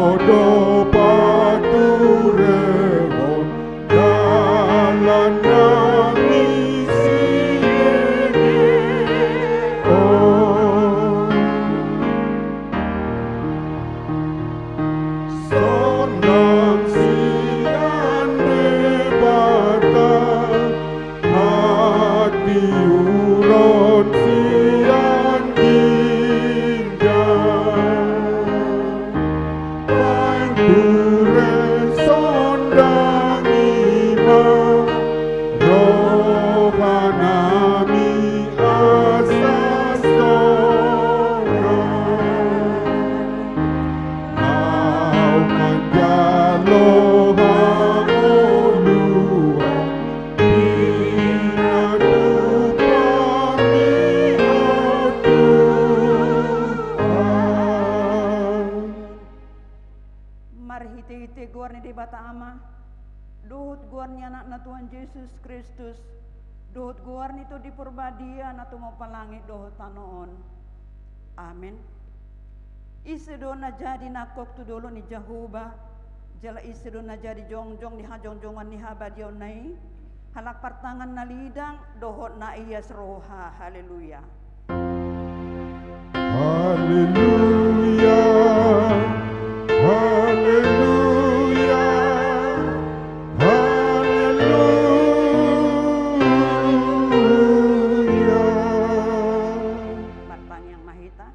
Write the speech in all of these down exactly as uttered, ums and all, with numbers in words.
Do paturehon dalan nami sian on. Sonang sian Debata, hatiuron sian ginjang. Baen ture sondangi ma roha nami asa sonang. Laho manjalo hangoluan, pinatupa mi, o Tuhan. Marhitehite goar ni Debata Ama, dohot goar ni Anakna Tuhan Jesus Kristus, dohot goar ni Tondi Porbadia na tumompa langit dohot tano on. Amen. Ise do na jadi nangkok tu dolok ni Jahowa, jala ise do na jadi jongjong di hajongjongan ni habadiaonna i? Halak partangan na lidang dohot na ias roha. Haleluya. Haleluya. Haleluya. Haleluya. Martangiang ma hita.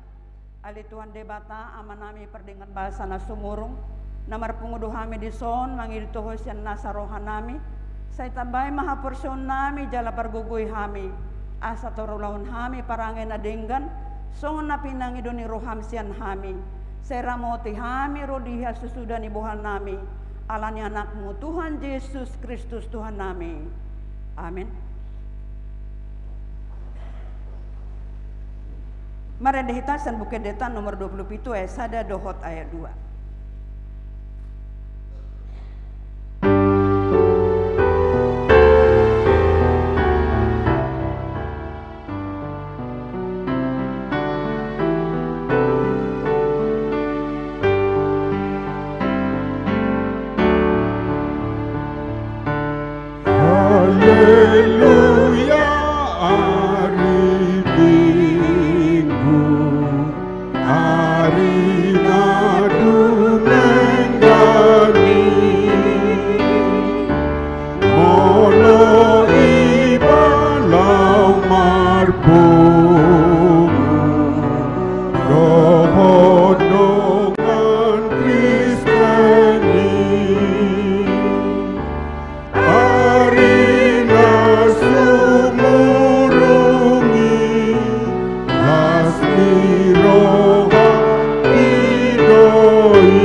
Ale Tuhan Debata, Amanami pardenggan basa na sumurung, na marpungu do hami dison mangido tu Ho sian nasa rohanami, sai tambai ma haporseaonnami jala pargogoi hami, asa torulahon hami parange na denggan, songon na pinangido ni roham sian hami, sai ramoti hami ro di hasusuda ni bohalnami, ala ni Anakmu Tuhan Jesus Kristus Tuhannami. Amen. Marende hita sian Buku Endenta nomor dua puluh pitu ayat sada dohot ayat dua. Haleluya, ari Minggu, ari na dumenggan i, molo iba laho marpungu dohot dongan Kristen i. Ari na sumurung i, las ni roha i do i.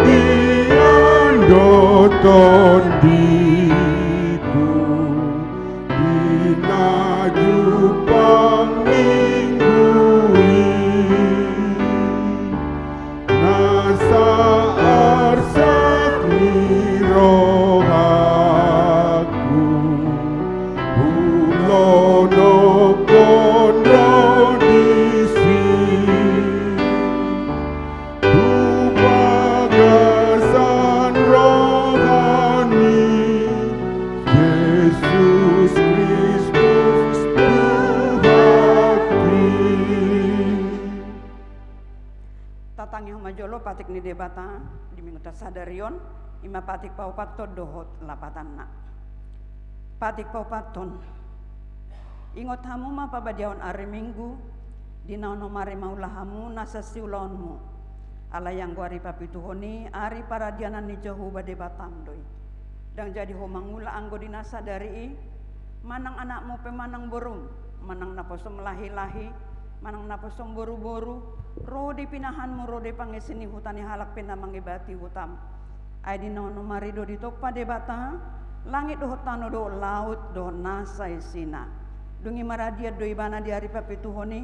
Maradian do tondiku di na jumpang Minggu i, nasa arsak ni rohangku, hulonokkon do disi. Tu bagasan roha ni Jesus Kristus Tuhanta. Tatangihon ma jolo patik ni Debata di Minggu ta sadari on, i ma patik paopathon dohot lapatanna. Patik paopathon. Ingot hamu ma pabadiahon ari Minggu, di na onom ari ma ula hamu nasa siulaonmu. Alai anggo ari papituhon i, ari paradianan ni Jahowa Debatam do i. Ndang jadi ho mangula anggo di na sadari i, manang anakmu pe manang borum, manang naposom lahilahi, manang naposom boruboru, ro di pinahanmu, ro di pangesi ni huta ni halak pe na mangebati hutam. Ai di na onom ari do ditompa Debata langit dohot tano dohot laut dohot nasa isina. Dung i maradian do ibana di ari papituhon i,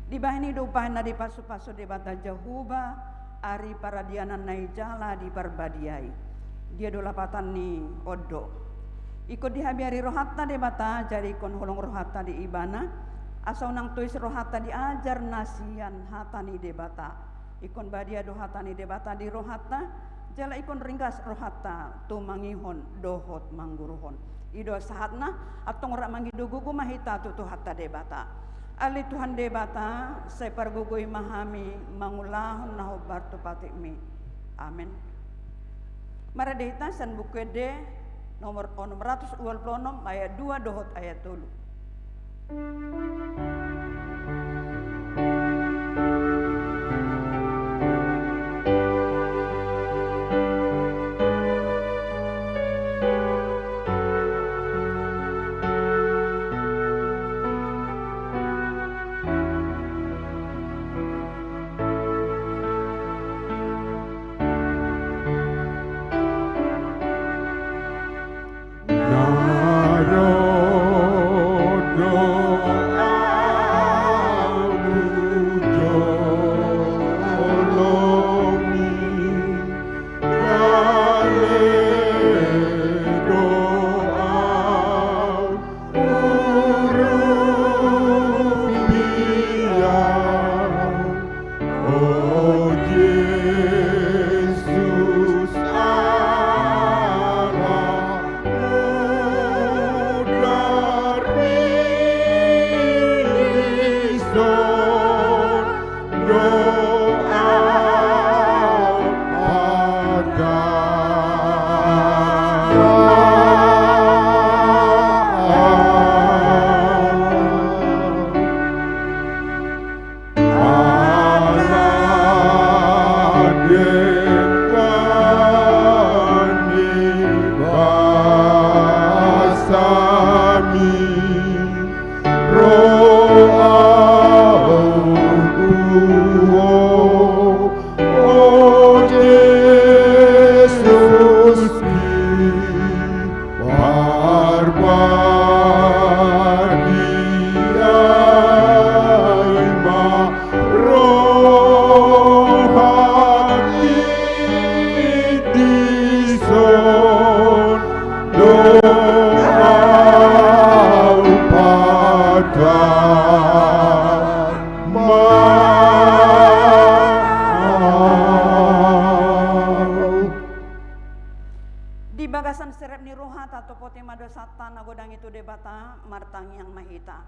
dibahen i do umbahen na dipasupasu Debata Jahowa ari paradiananna i jala diparbadiai. Dia do lapatan ni on do. Ingkon dihabiari rohanta Debata, jadi ingkon holong rohanta di ibana, Asa unang tois rohanta diajar na sian hata ni Debata. Ingkon badia do hata ni Debata di rohanta, jala ingkon ringgas rohanta tumangihon dohot mangguruhon. I do sahatna, antong rap mangido gogo ma hita tu Tuhanta Debata. Ale Tuhan Debata, sai pargogoi ma hami mangulahon na hombar tu patikmi. Amen. Marende hita sian Buku Ende nomor onom ratus dua puluh onom, ayat dua dohot ayat tolu. Di bagasan serep ni roha, tatoposi ma dosanta na godang i tu Debata, martangiang ma hita.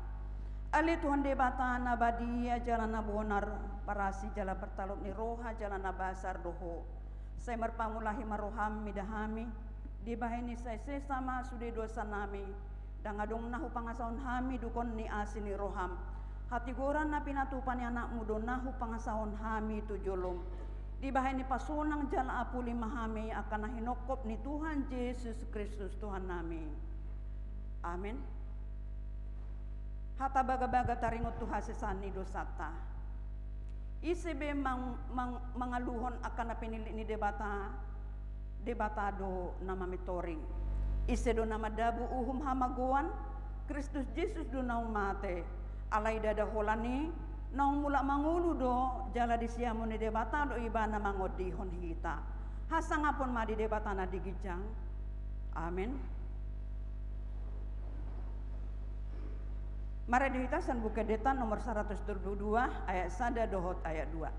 Ale Tuhan Debata na badia jala na bonar, parasi jala partalop ni roha jala na basar do Ho. Sai marpangulahi ma roham mida hami, dibahen i sai sesa ma sude dosanami, ndang adong na hupangasahon hami dungkon ni asi ni roham. Hatigoran na pinatupa ni Anakmu do na hupangasahon hami tu jolom. Dibahen i pasonang jala apuli ma hami angka na hinongkop ni Tuhan Jesus Kristus Tuhannami. Amen. Hata bagabaga taringot tu hasesaan ni dosanta. Ise be mang-, mang-, mangaluhon angka na pinillit ni Debata, Debata do na mamintoring. Ise do na mandabu uhum hamagoan? Kristus Jesus do naung mate. Alai ndada holan i, naung mulak mangolu do, jala di siamun ni Debata do Ibana mangondihon hita. Hasangapon ma di Debata na di ginjang. Amen. Marende hita sian Buku Endenta nomor saratus tolu pulu dua, ayat sada dohot ayat dua.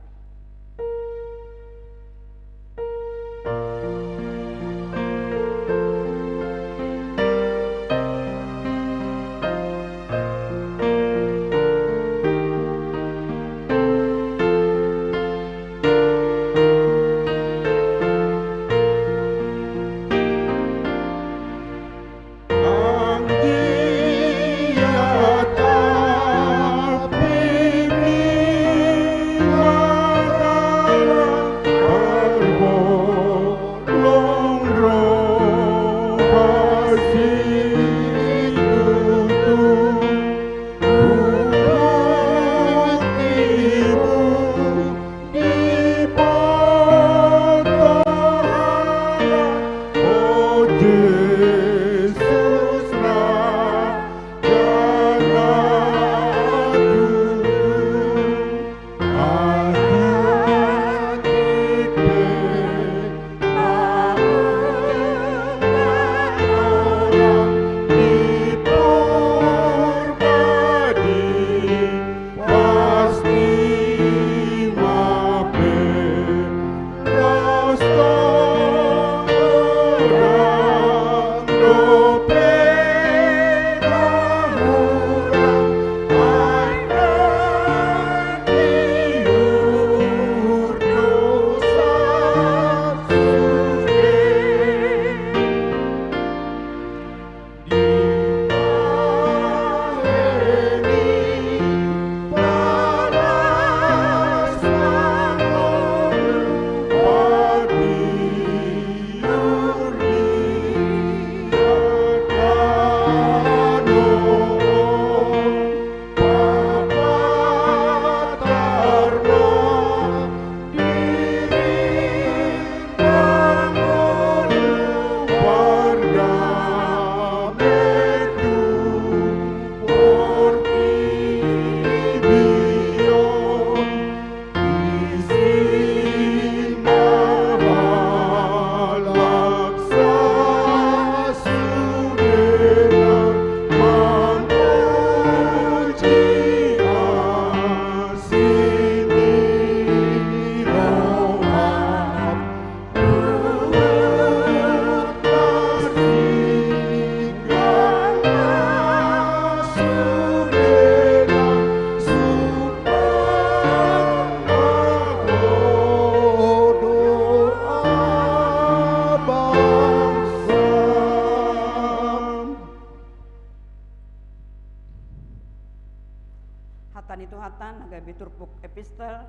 Hata ni Tuhanta na gabe turpuk epistel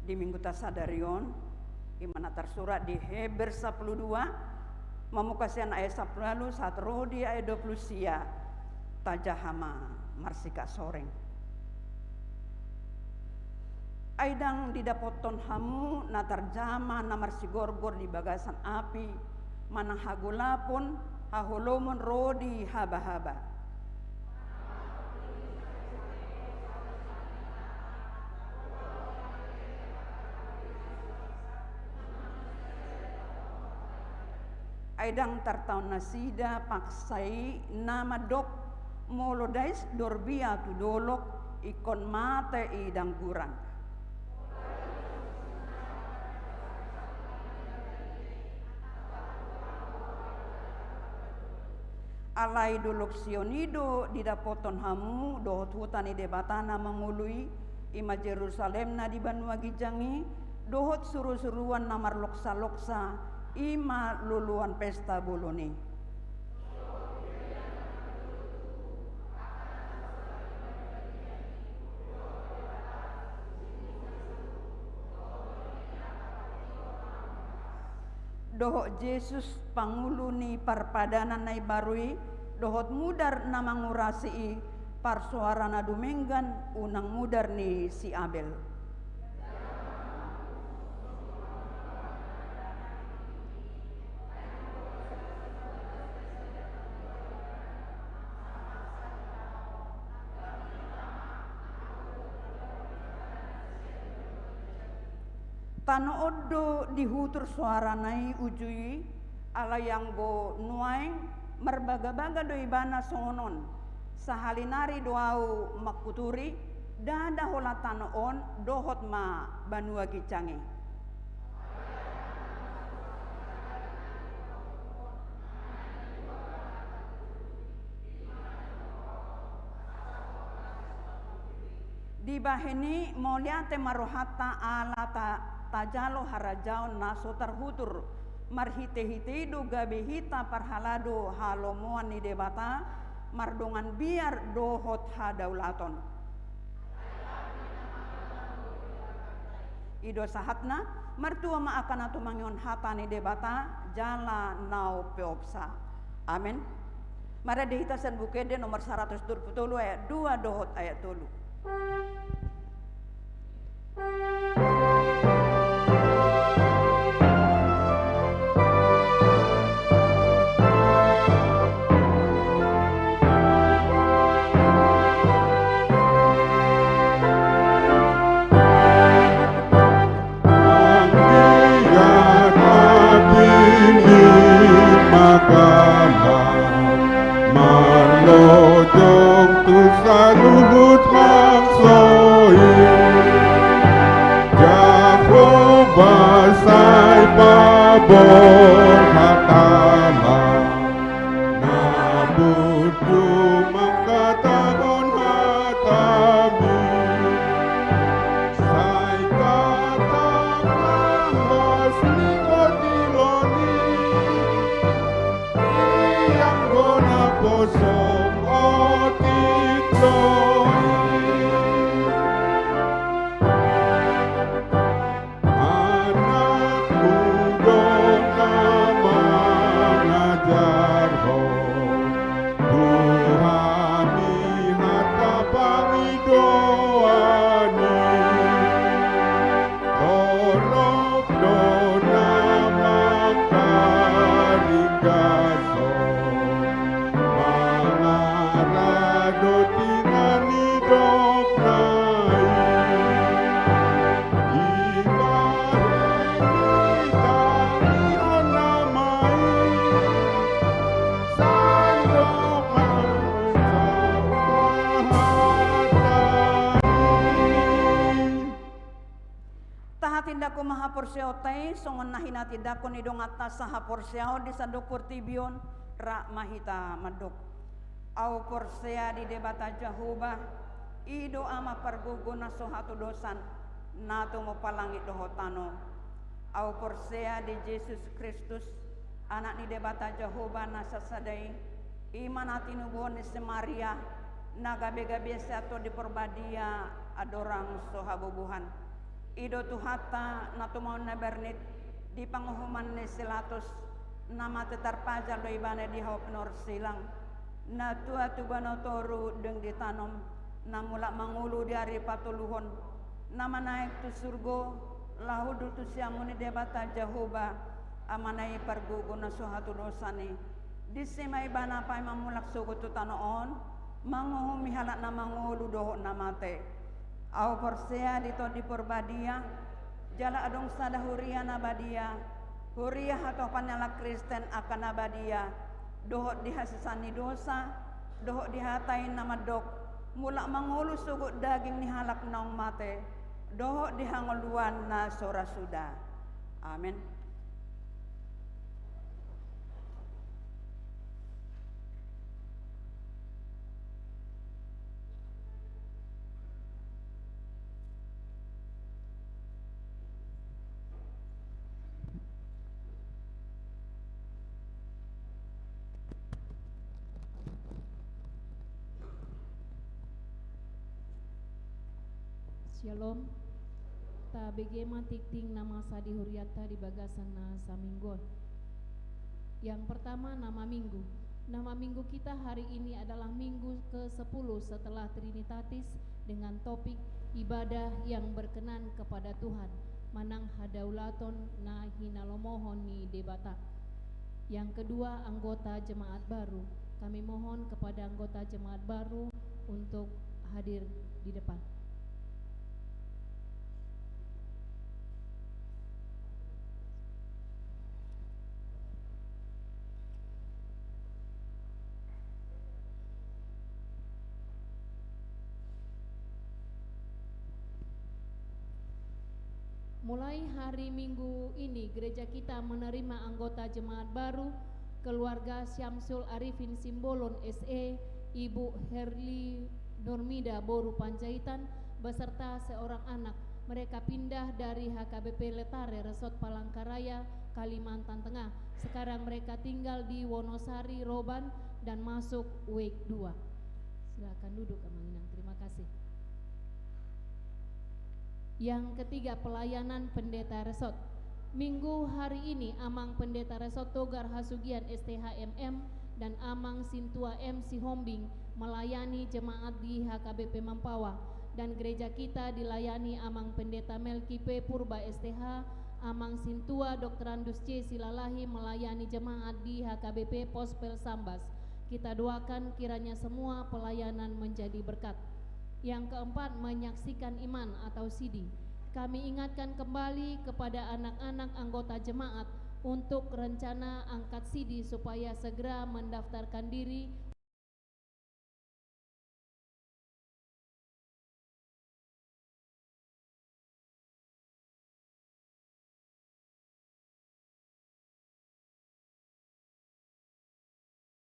di Mingguta sadari on, i ma na tarsurat di Heber sampulu dua, mamungka sian ayat sampulu ualu sahat ro di ayat dua pulu sia. Tajaha ma marsigasoreng. Ai ndang didapothon hamu na tarjama na marsigorgor di bagasan api, manang hagolapon, haholomon ro di habahaba. Ai ndang tartaon nasida paksa i na mandok, molo dais dorbia tu dolok, ingkon mate i dangguran. Alai dolok Sion i do didapothon hamu dohot huta ni Debata na mangolu i, i ma Jerusalem na di banua ginjang i, dohot surusuruan na marloksaloksa, i ma loloan pesta bolon i. Dohot Jesus, pangulu ni parpadanan na imbaru i, dohot mudar na mangurasi i, parsoara na dumenggan, unang mudar ni si Abel. Tano on do dihutur soarana i uju i, alai anggo nuaeng marbagabaga do ibana songon on. Sahali nari do ahu mangkuturi, ndada holan tano on dohot ma banua ginjang i. Dibahen i mauliate ma rohanta ala ta-, tajalo harajaon na so tarhutur, marhitehite i do gabe hita parhalado halomoan ni Debata, mardongan biar dohot hadaulaton. I do sahatna, martua ma angka na tumangihon hata ni Debata, jala na umpeopsa. Amen. Marende hita sian Buku Ende nomor saratus dua pulu tolu ayat dua dohot ayat tolu. Anggiat api ni magama marlojong tu saluhut bangso i. Jahowa sai paborhat ma na burju mangkatahon hatami. Sai tatap las ni kotilon i, i anggo naposo otik do i. Anakmu do na mangajarhon tu hami hata pangidoan i. Torop do na mangkaringkashon, mangaradoti na nidokna i. Dibahen hita ni on nama i, sandok ma hata i. Tahatindangkon ma haporseaonta i, songon na hinatindangkon ni donganta sahaporseaon di sandok portibi on, rap ma hita mandok. Ahu porsea di Debata Jahowa, i do Ama pargogo na so hatudosan, na tumompa langit dohot tano. Ahu porsea di Jesus Kristus, Anak ni Debata Jahowa na sasada i, i ma na tinubuhon ni si Maria, Na gabe-gabe sian Tondi Porbadia, andorang so habubuhan. I do Tuhanta na tumaon na bernit di panguhuman ni si Latus, na mate tarpajal do ibana di hau pinarsilang. Na tua tuba na toru dung ditanom, na mulak mangolu di ari patoluhon, na manaek tu surgo, laho hundul tu siamun ni Debata Jahowa, Amana i pargogo na so hatudosan i. Disi ma ibana paima mulak sogot tu tano on, manguhumi halak na mangolu dohot na mate. Ahu porsea di Tondi Porbadia, jala adong sada huria na badia, huria hatopan ni halak Kristen angka na badia, dohot di hasesaan ni dosa, dohot di hata i na mandok, mulak mangolu sogot daging ni halak naung mate, dohot di hangoluan na so ra suda. Amen. Syalom. Tabege ma tingting na masa di hurianta di bagasan na saminggu on. Yang pertama, nama minggu. Nama minggu kita hari ini adalah Minggu kesepuluh setelah Trinitatis dengan topik ibadah yang berkenan kepada Tuhan, manang hadaulaton na hinalomohon ni Debata. Yang kedua, anggota jemaat baru. Kami mohon kepada anggota jemaat baru untuk hadir di depan. Mulai hari Minggu ini, gereja kita menerima anggota jemaat baru, keluarga Syamsul Arifin Simbolon, S E, Ibu Herli Nurmida, boru Panjaitan, beserta seorang anak. Mereka pindah dari H K B P Letare, Resort Palangkaraya, Kalimantan Tengah. Sekarang mereka tinggal di Wonosari, Roban, dan masuk week dua. Silakan duduk, Amang Inang. Terima kasih. Yang ketiga, pelayanan pendeta resort. Minggu hari ini, Amang Pendeta Resort Togar Hasugian, S T H M M, dan Amang Sintua M Sihombing melayani jemaat di H K B P Mempawah, dan gereja kita dilayani Amang Pendeta Melki P Purba, S T H, Amang Sintua Doktorandus C Silalahi melayani jemaat di H K B P Pospel Sambas. Kita doakan kiranya semua pelayanan menjadi berkat. Yang keempat, menyaksikan iman atau sidi. Kami ingatkan kembali kepada anak-anak anggota jemaat untuk rencana angkat sidi supaya segera mendaftarkan diri.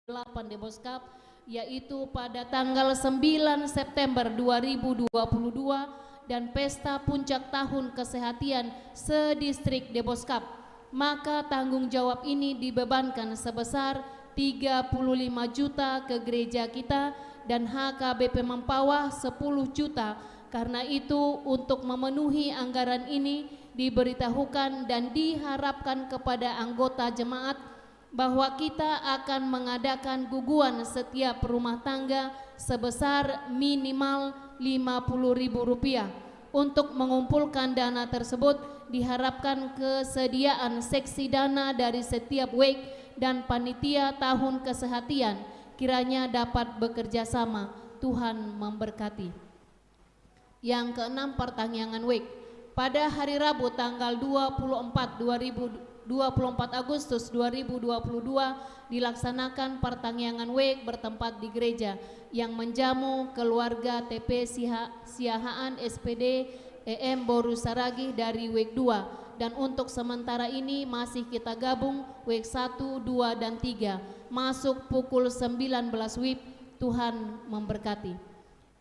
Delapan Deboskap, yaitu pada tanggal sembilan September dua ribu dua puluh dua dan pesta puncak tahun kesehatian sedistrik Deboskap. Maka tanggung jawab ini dibebankan sebesar tiga puluh lima juta ke gereja kita dan H K B P Mempawah sepuluh juta. Karena itu, untuk memenuhi anggaran ini, diberitahukan dan diharapkan kepada anggota jemaat bahwa kita akan mengadakan guguan setiap rumah tangga sebesar minimal lima puluh ribu rupiah. Untuk mengumpulkan dana tersebut, diharapkan kesediaan seksi dana dari setiap week dan panitia tahun kesehatian kiranya dapat bekerja sama. Tuhan memberkati. Yang keenam, pertangiangan week. Pada hari Rabu tanggal dua puluh empat, dua ribu, dua puluh empat Agustus dua ribu dua puluh dua, dilaksanakan pertangiangan week bertempat di gereja yang menjamu keluarga T P Siha-, Siahaan S P D E M Boru Saragih dari week dua, dan untuk sementara ini masih kita gabung week satu, dua, dan tiga, masuk pukul sembilan belas wib. Tuhan memberkati.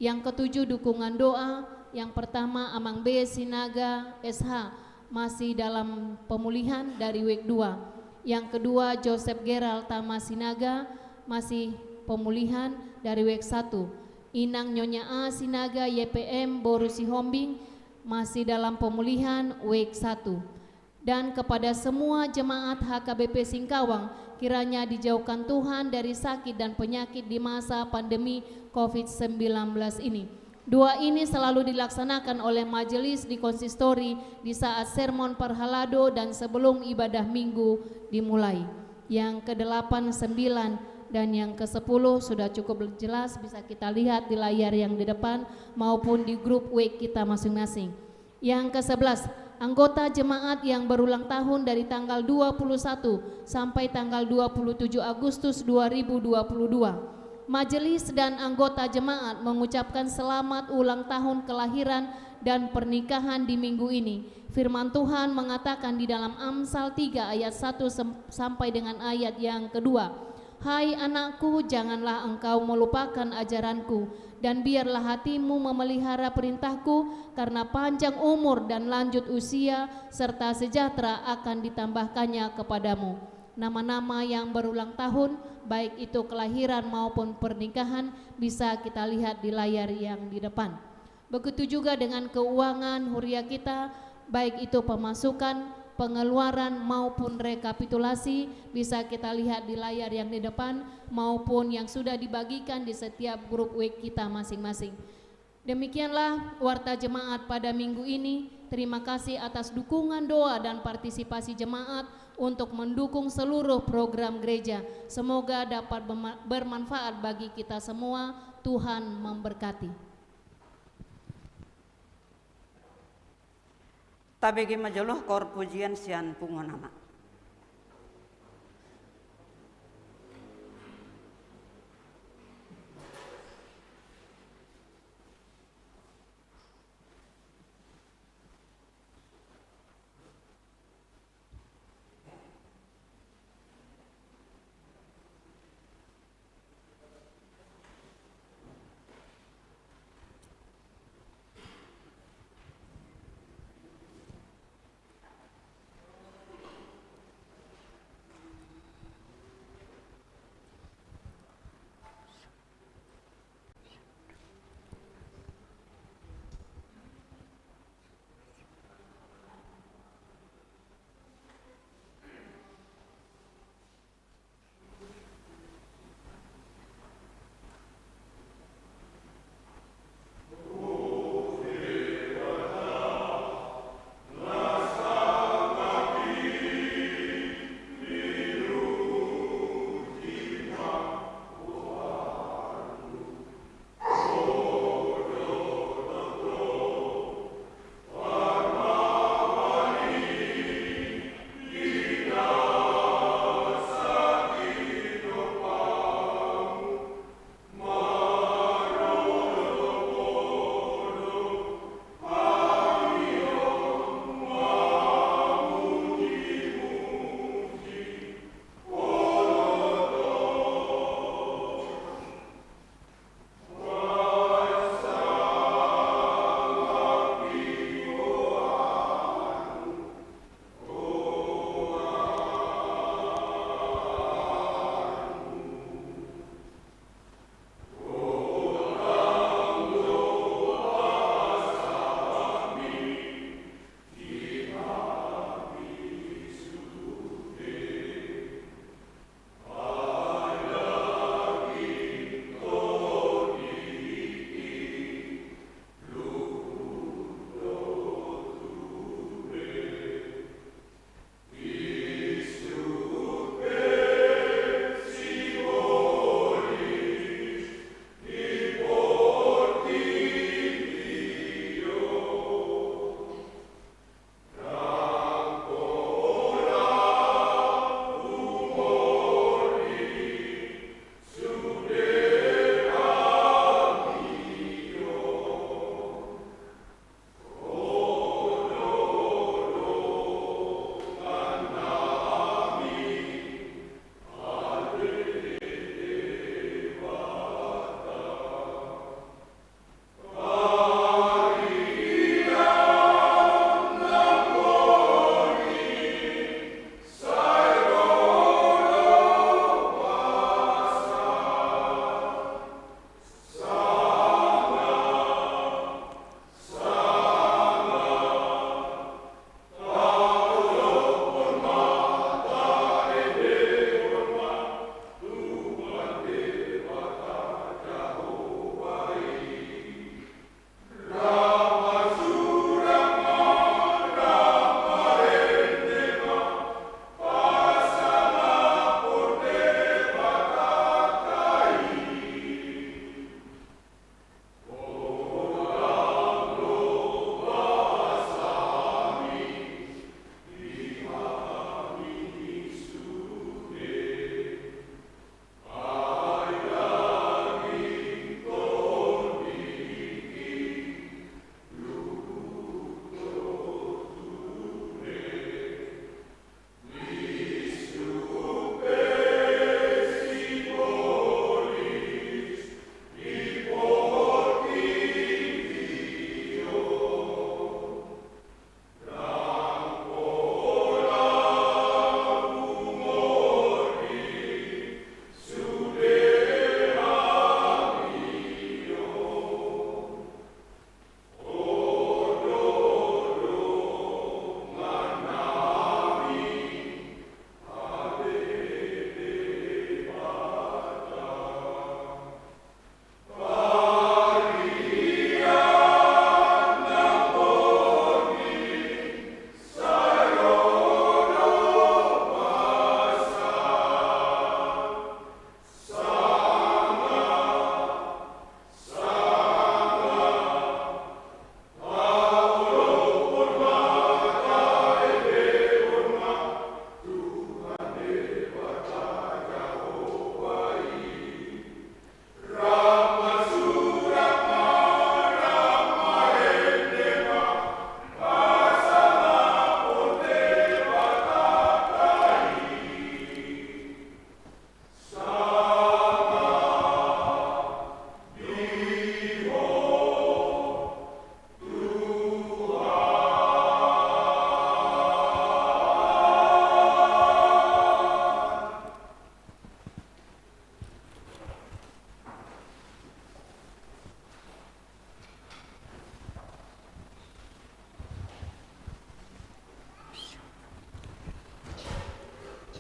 Yang ketujuh, dukungan doa. Yang pertama, Amang B Sinaga, S H, masih dalam pemulihan dari week dua. Yang kedua, Joseph Gerald Tama Sinaga, masih pemulihan dari week satu. Inang Nyonya A Sinaga Y P M, boru Sihombing, masih dalam pemulihan, week satu. Dan kepada semua jemaat H K B P Singkawang, kiranya dijauhkan Tuhan dari sakit dan penyakit di masa pandemi covid sembilan belas ini. Doa ini selalu dilaksanakan oleh majelis di konsistori di saat sermon parhalado dan sebelum ibadah minggu dimulai. Yang kedelapan, sembilan, dan yang kesepuluh sudah cukup jelas bisa kita lihat di layar yang di depan maupun di grup week kita masing-masing. Yang kesebelas, anggota jemaat yang berulang tahun dari tanggal dua puluh satu sampai tanggal dua puluh tujuh Agustus dua ribu dua puluh dua. Majelis dan anggota jemaat mengucapkan selamat ulang tahun kelahiran dan pernikahan di minggu ini. Firman Tuhan mengatakan di dalam Amsal tiga ayat satu sem-, sampai dengan ayat yang kedua, "Hai anakku, janganlah engkau melupakan ajaranku, dan biarlah hatimu memelihara perintahku, karena panjang umur dan lanjut usia, serta sejahtera akan ditambahkannya kepadamu." Nama-nama yang berulang tahun, baik itu kelahiran maupun pernikahan, bisa kita lihat di layar yang di depan. Begitu juga dengan keuangan huria kita, baik itu pemasukan, pengeluaran, maupun rekapitulasi, bisa kita lihat di layar yang di depan, maupun yang sudah dibagikan di setiap grup week kita masing-masing. Demikianlah warta jemaat pada minggu ini. Terima kasih atas dukungan doa dan partisipasi jemaat untuk mendukung seluruh program gereja. Semoga dapat berma-, bermanfaat bagi kita semua. Tuhan memberkati. Tabege ma jolo hor pujian sian punguan ama.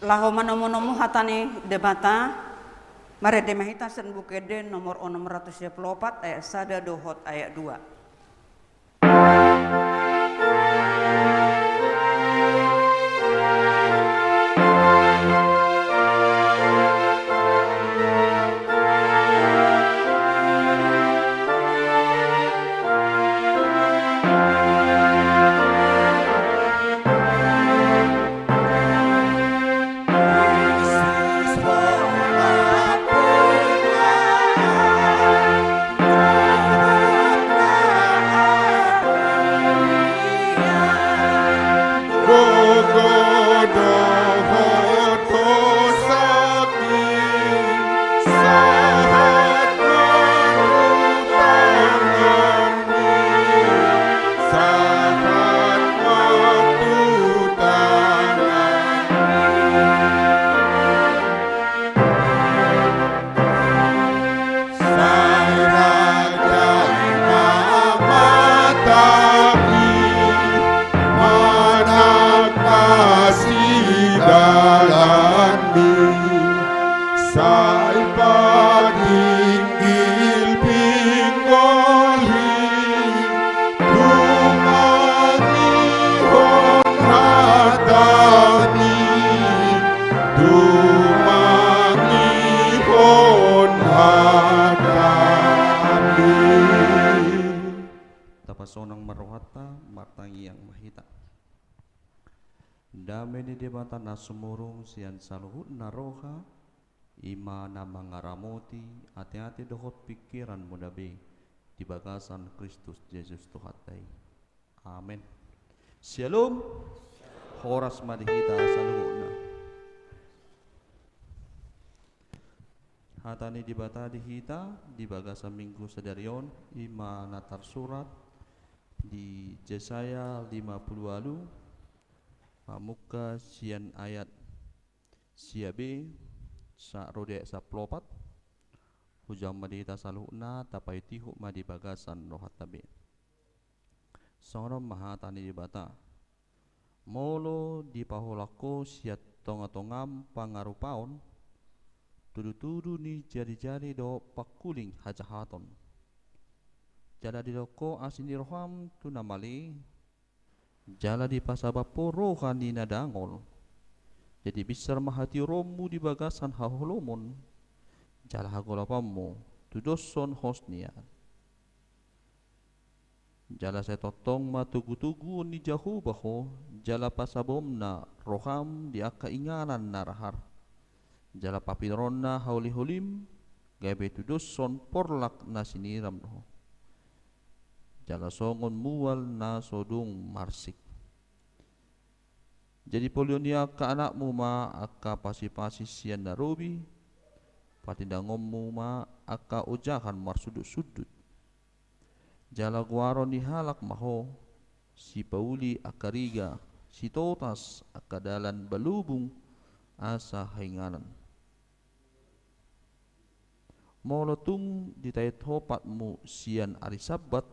Laho manomu-nomu hata ni Debata, marende ma hita sian Buku Ende nomor onom ratus sia pulu opat, ayat sada dohot ayat dua. Sai rajai ma matami, manangkasi dalanmi, sai patinggil pinggolhi, tumangihon hatami, tumangihon hatami. Tapasonang ma rohanta, martangiang ma hita. Dame ni Debata na sumurung sian saluhutna roha, i ma na mangaramoti ateate dohot pingkiranmuna be, di bagasan Kristus Jesus Tuhanta i. Amen. Syalom. Horas ma di hita saluhutna. Hata ni Debata di hita di bagasan Minggu sadari on, i ma na tarsurat di Jesaya lima pulu ualu, mamungka sian ayat sia be sahat ro di ayat sampulu opat. Hujauhon ma di hita saluhutna, tapaihutihut ma di bagasan rohanta be. Songon on ma hata ni Debata. Molo dipaholang ho sian tongatongam pangarupaon, tudutudu ni jarijari dohot pangkuling hajahaton, jala didok ho asi ni roham tu na male, jala dipasabam ho roha ni na dangol, jadi binsar ma hatiuronmu di bagasan haholomon, jala hagolapanmu tudoshon hos ni ari. Jala sai tongtong ma togutoguon ni Jahowa ho, jala pasabamna roham di angka inganan na rahar, jala papinoronna haholiholim, gabe tudoshon porlak na siniram do ho, jala songon mual na so dung marsik. Jadi polihon ni angka anakmu ma angka pasipasi sian na robi, patindangonmu ma angka ojahan marsundutsundut. Jala goaron ni halak ma ho, sipauli angka riga, sitotas angka dalan balubung asa hainganan. Molo tung ditaet ho patmu sian ari Sabbat,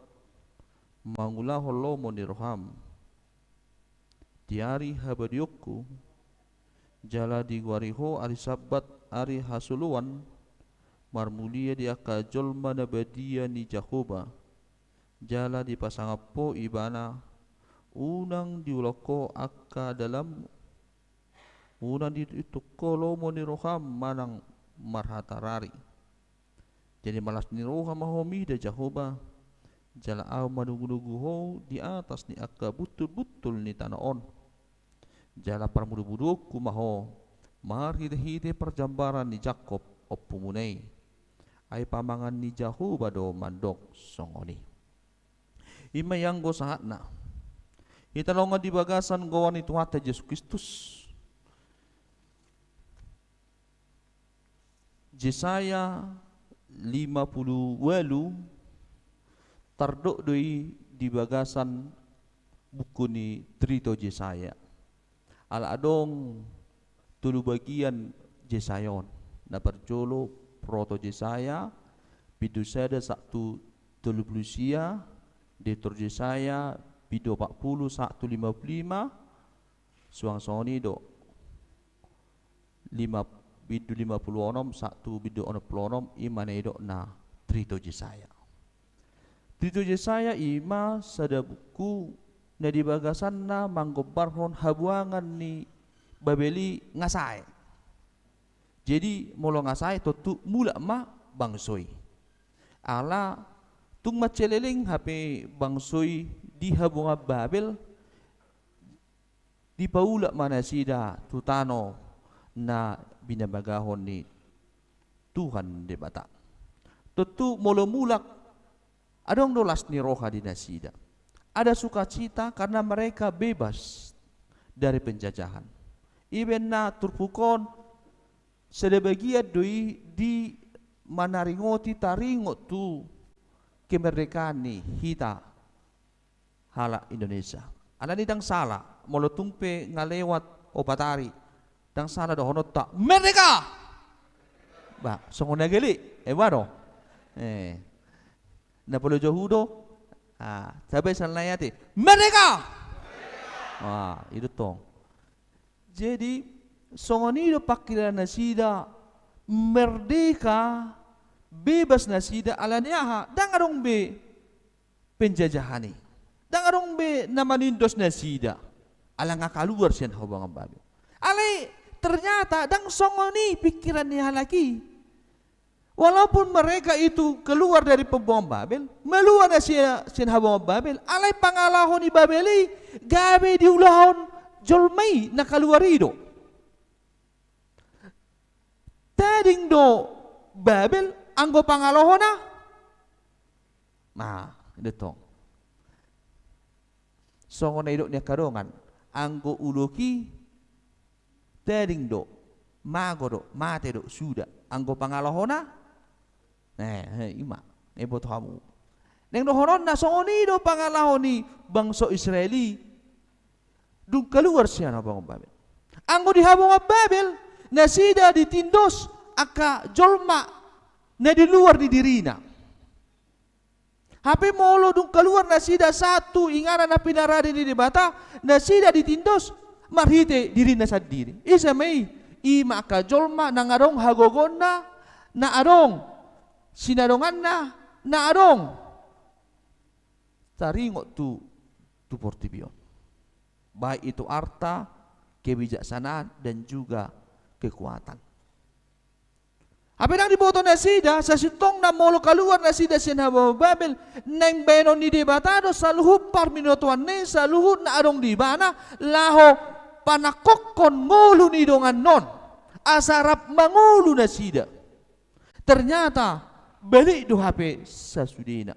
mangulahon lomo ni roham di ari habadiaonku, jala digoari ho ari Sabbat ari hasoloan, marmulia di angka jolma na badia ni Jahowa, jala dipasangap ho ibana, unang diulahon ho angka dalanmu, unang dituk ho lomo ni roham manang marhatarari. Jadi malas ni roha ma ho mida Jahowa, jala ahu manogunogu ho di atas ni angka buntulbuntul ni tano on. Jala parmudubuduonku ma ho marhitehite parjambaran ni Jakob ompumuna i. Ai pamangan ni Jahowa do mandok songon i. I ma i anggo sahatna. Hita longan di bagasan goar ni Tuhanta Jesus Kristus. Jesaya lima pulu ualu, tardok do i di bagasan buku ni Trito Jesaya. Ala adong tolu bagian Jesaya on. Na parjolo Proto Jesaya, bindu sada sahat tu tolu pulu sia, Deutro Jesaya, bindu opat pulu sahat tu lima pulu lima, suang songon i do lima, bindu lima pulu onom, sahat tu bindu onom pulu onom, i ma na nidokna Trito Jesaya. Trito Jesaya i ma sada buku na di bagasanna manggombarhon habuangan ni Babel i nga sae. Jadi, molo nga sae, tontu mulak ma bangso i. Ala tung mansai leleng hape bangso i di habuangan Babel, dipaulak ma nasida tu tano na binabagahon ni Tuhan Debata. Tontu molo mulak, adong do las ni roha di nasida. Ada sukacita karena mereka bebas dari penjajahan. Ibaen na turpuk on, sada bagian do i di manaringoti, taringot tu kemerdekaan ni hita halak Indonesia. Alani ndang sala, molo tung pe nga lewat opat ari, ndang sala dohononta, "Merdeka!" Bah, songon na geli, eh, bah do. Eh. Na polo johu do, ah, tabe salnai ate, "Merdeka!" Ah, i do tong. Jadi, songon i do pangkilalaan nasida, merdeka, bebas nasida, alani aha, ndang adong be penjajahan i. Ndang adong be na manindos nasida. Ala nga kaluar sian habuangan Babel. Alai ternyata ndang songon i pingkiran ni halak i. Walaupun mereka itu keluar dari habuangan Babel, maluar na sia-, sian habuangan Babel, alai pangalaho ni Babel i gabe diulahon jolma i na kaluar i do. Tading do Babel anggo pangalahona. Nah, i do tong. Songon na nidok ni angka dongan, anggo ulok i tading do, mago do, mate do, suda. Anggo pangalahona, eh, eh, i ma, eh, boto hamu. Naeng dohononna songon i do pangalaho ni bangso Israel i, dung kaluar sian habuangan Babel. Anggo di habuangan Babel, nasida ditindos angka jolma na di luar ni dirina. Hape molo dung kaluar nasida sahat tu inganan na pinarade ni Debata, nasida ditindos marhite dirina sandiri. Ise ma i? I ma angka jolma na adong hagogoonna, na adong sinadonganna, na adong taringot tu, tu portibi on. Baik itu arta, kebijaksanaan, dan juga kekuatan. Hape ndang diboto nasida, sasintongna molo kaluar nasida sian habuangan Babel, naeng baenon ni Debata do saluhut parminatoanna i, saluhut na adong di ibana, laho panangkokhon ngolu ni dongan on, asa rap mangolu nasida. Ternyata, balik do hape sasudena.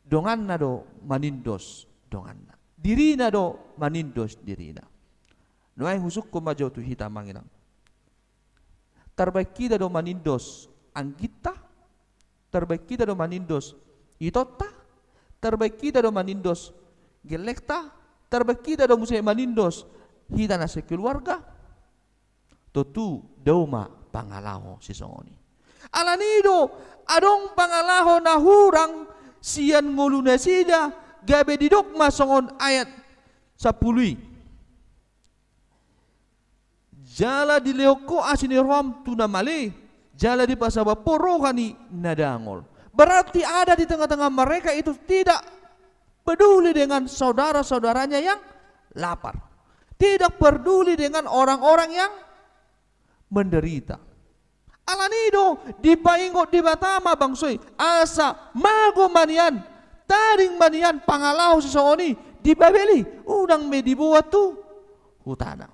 Donganna do manindos donganna. Dirina do manindos dirina. Nuaeng husungkun ma jo tu hita, amang inang. Tarbaen hita do manindos angginta, tarbaen hita do manindos itonta, tarbaen hita do manindos gellengta, tarbaen hita do muse manindos hita na sekeluarga. Tontu dao ma pangalaho sisongon i. Alani do adong pangalaho na hurang sian ngolu nasida, gabe didok ma songon ayat sampulu i. Jala dilehon Ho asi ni roham tu na male, jala dipasabat Ho roha ni na dangol. Berarti ada di tengah-tengah mereka itu tidak peduli dengan saudara-saudaranya yang lapar. Tidak peduli dengan orang-orang yang menderita. Alani do dipaingot Debata ma bangso i, asa mago ma nian, tading ma nian pangalaho sisongon i di Babel i, unang be diboan tu hutana.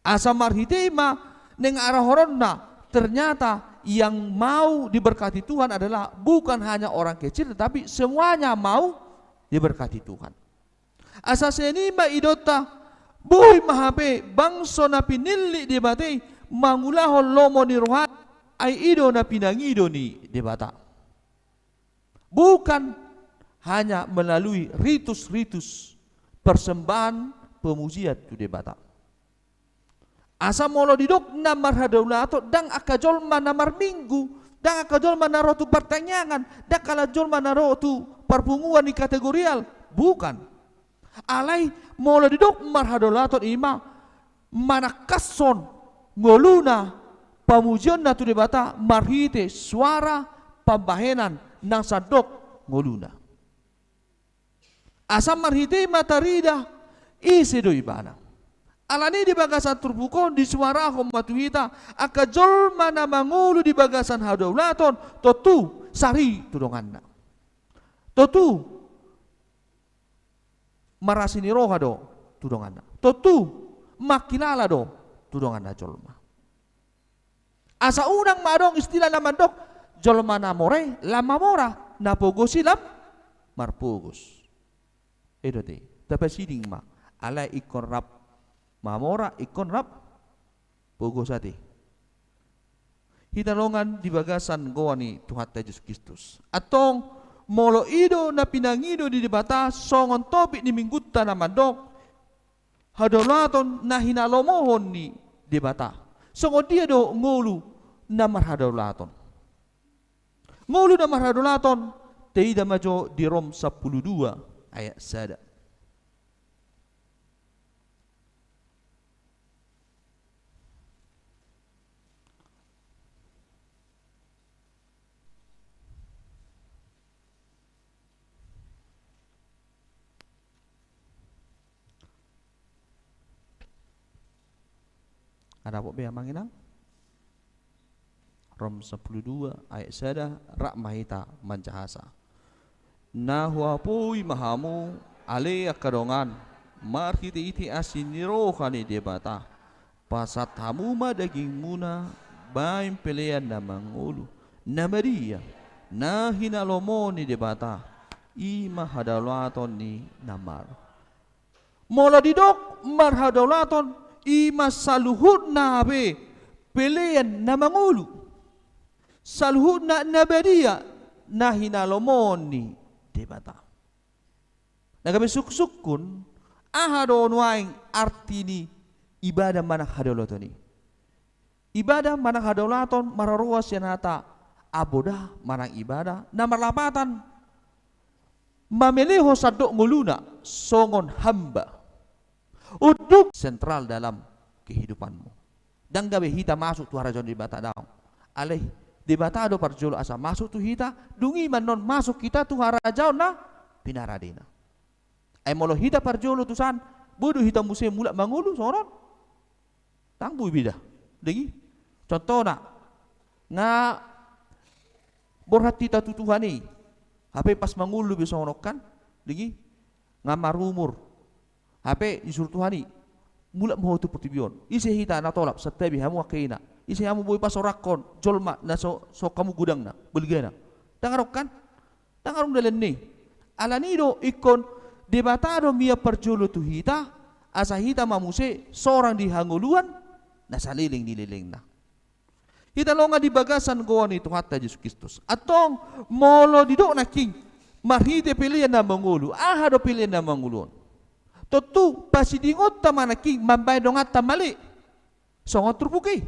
Asa marhite i ma naeng arahoronna, ternyata yang mau diberkati Tuhan adalah bukan hanya orang kecil, tetapi semuanya mau diberkati Tuhan. Asa sian i ma idaonta, boi ma hape bangso na pinillit Debata i mangulahon lomo ni rohana, ai i do na pinangido ni Debata. Bukan hanya melalui ritus-ritus persembahan pemujian tu Debata. Asa molo didok na marhadaulaton, ndang angka jolma na marminggu, ndang angka jolma na ro tu partangiangan, ndang angka jolma na ro tu parpunguan ni kategorial, bukan. Alai molo didok marhadaulaton, i ma manangkashon ngoluna, pamujionna tu Debata marhite suara pambahenan nang sandok ngoluna. Asa marhite i ma tarida ise do ibana. Alani di bagasan turpuk on disuarahon ma tu hita angka jolma na mangolu di bagasan hadaulaton, tontu sari tu donganna. Tontu marasi ni roha do tu donganna. Tontu mangkilala do tu donganna jolma. Asa unang ma adong istilah na mandok, jolma na mora i lam mamora, na pogos i lam marpogos. I do ate, tapasiding ma, alai ingkon rap mamora, ingkon rap pogos ate. Hita dongan di bagasan goar ni Tuhanta Jesus Kristus. Antong, molo i do na pinangido ni Debata songon topik ni minggunta na mandok, hadaulaton na hinalomohon ni Debata. Songon dia do ngolu na marhadaulaton? Ngolu na marhadaulaton, taida ma jo di Rom sampulu dua ayat sada. Adapot be amang inang? Rom sampulu dua ayat sada, rap ma hita manjahasa. Na huapoi ma hamu, ale angka dongan, marhitehite asi ni roha ni Debata, pasahat hamu ma dagingmuna bahen pelean na mangolu, na badia, na hinalomohon ni Debata, i ma hadaulaton ni na mar. Molo didok marhadaulaton, i ma saluhutna be pelean na mangolu. Saluhutna na badia, na hinalomohon ni Debata. Na gabe sungkunsungkun, aha do nuaeng arti ni ibadah manang hadaulaton i? Ibadah manang hadaulaton maroroan sian hata abodah manang ibadah, na marlapatan mamelehon sandok ngoluna songon hamba. Unduk sentral dalam kehidupanmu. Ndang gabe hita masuk tu harajaon ni Debata, daong. Alai Debata do parjolo asa masuk tu hita, dung i ma annon masuk hita tu harajaon na pinaradena. Ai molo hita parjolo tusan, boi do hita muse mulak mangolu songon on? Ndang boi be da. Denggan i. Contohna, nga borhat hita tu Tuhan i. Hape pas mangolu be songon on kan? Denggan i. Nga marumur. Hape disuru Tuhan i, mulak ma ho tu portibi on. Ise hita na tolap, santabi hamu angka ina. Ise hamu boi pasorakhon jolma na so, so hamu godangna, balgana. Ndang adong kan? Ndang adong dalanna i. Alani do ingkon Debata do mian parjolo tu hita, asa hita ma muse sorang di hangoluan na saleleng ni lelengna. Hita dongan di bagasan goar ni Tuhanta Jesus Kristus. Antong molo didok nangkin marhite pelean na mangolu, aha do pelean na mangolu on? Tontu pasidingonta ma nangkin mambahen donganta male. Songon turpuk i.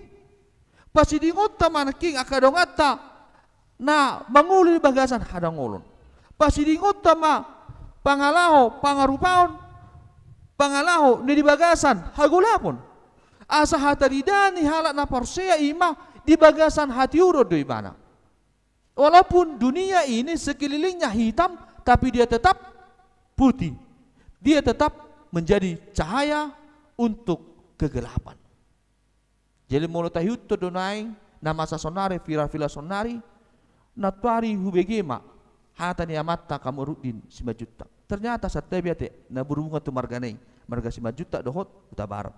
Pasidingonta ma nangkin angka donganta na mangolu di bagasan hadangolon. Pasidingonta ma pangalaho, pangarupaon, pangalaho na di bagasan hagolapon. Asa hataridaan ni halak na porsea i ma di bagasan hatiuron do ibana. Walaupun dunia ini sekelilingnya hitam, tapi dia tetap putih. Dia tetap menjadi cahaya untuk kegelapan. Jadi molo taihut do naeng na masa sonari, viral-viral sonari, nantoari hubege ma hata ni amanta Kamarudin Simanjuntak. Ternyata santabi ate na berhubungan tu margana i, marga Simanjuntak dohot Hutabarat.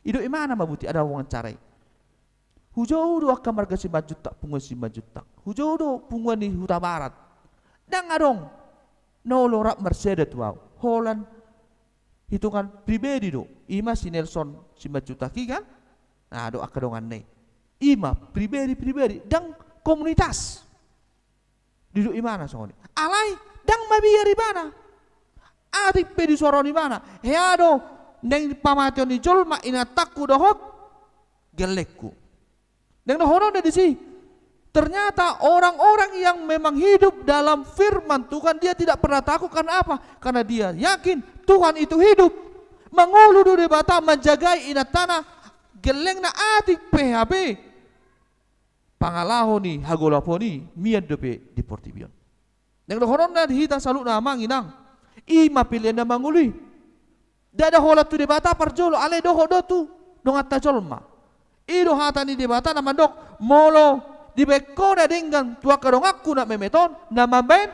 Didok imana ma buti, ada wawancara i. Hujou do angka marga Simanjuntak, punguan Simanjuntak. Hujou do punguan ni Hutabarat. Ndang adong na olo rap marsada tu ahu. Holan hitungan pribadi do. I ma si Nelson Simanjuntak i kan? Na adong angka donganna i. I ma pribadi-pribadi, ndang komunitas. Didok imana songon i. Alai ndang mabiar ibana. Atik pe disuaraon ibana. Hea do naeng pamateon ni jolma inantangku dohot gellengku. Naeng dohononna disi. Ternyata orang-orang yang memang hidup dalam firman Tuhan, dia tidak pernah takut. Karena apa? Karena dia yakin Tuhan itu hidup. Mangolu do Debata manjagai inantana Gellengna atik pe hape pangalaho ni hagolapon i mian dope di portibi on. Naeng dohononna di hita saluhutna amang inang, i ma pelean na mangolu i. Ndada holan tu Debata parjolo, alai dohot do tu donganta jolma. I do hata ni Debata na mandok, molo dibaen ho na denggan tu angka donganku na memet on, na mambaen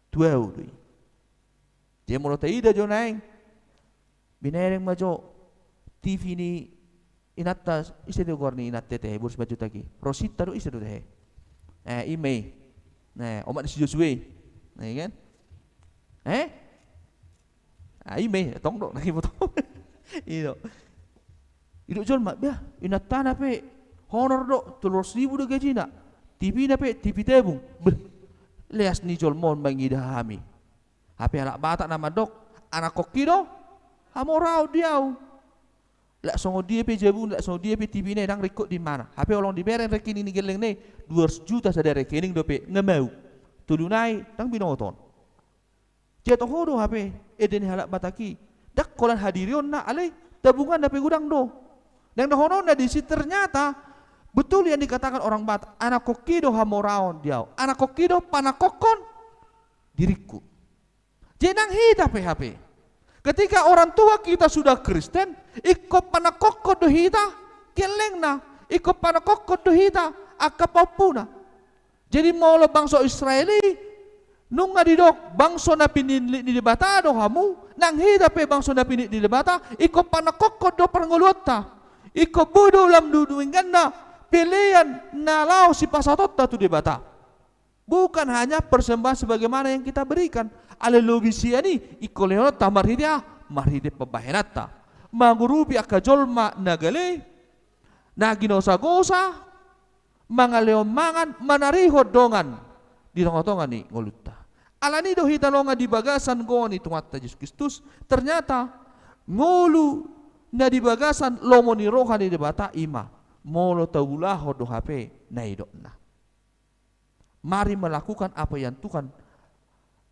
tu ahu do i. Jadi molo taida jo naeng, binereng ma jo T V ni inanta, ise do goar ni inanta tehe, boru Simanjuntak i, Rosita do, ise do tehe? Eh, i ma i. Nah, omak ni si Josue i. Nah, i kan? Eh? Ah, i ma i, tong do, nah, i ma tong. I do. I do jolma, bah, inantana pe honor do, tolu ratus ribu do gajina. T V na pe, T V tabung. Beh, leas ni jolma on mangida hami. Hape halak Batak na mandok, anakkon i do hamoraon di ahu. Lak songon dia pe jabuna, lak songon dia pe T V na i, ndang ringkot di mana. Hape holong dibereng rekening ni gellengna i, dua ratus juta sada rekening dope, nga mau. Tolu nai, ndang binoto on. Jadi toho do hape ende ni halak Batak i. Ndang holan hadirionna, alai tabunganna pe godang do. Naeng dohononna disi, ternyata betul yang dikatakan orang Batak, anakkon i do hamoraon di ahu, anakkon i do panangkokhon diringku. Jadi nang hita pe hape, ketika orang tua kita sudah Kristen, ingkon panangkokhon do hita gellengna, ingkon panangkokhon do hita angka pahompuna. Jadi molo bangso Israel i nunga didok bangso na pinillit ni Debata do hamu, nang hita pe bangso na pinillit ni Debata, ingkon panangkokhon do parngoluonta, ingkon boi do lam dudunginganna pelean na laho sipasahatonta tu Debata. Bukan hanya persembahan sebagaimana yang kita berikan. Alai lobi sian i, ingkon lehononta marhite aha? Marhite pambahenanta. Mangurupi angka jolma na gale, na ginosagosa, mangalehon mangan, manarihon dongan di tongatonga ni ngolunta. Alani do hita longan di bagasan goar ni Tuhanta Jesus Kristus, ternyata ngolu na di bagasan lomo ni roha ni Debata i ma, molo taulahon do hape na nidokna. Mari melakukan apa yang Tuhan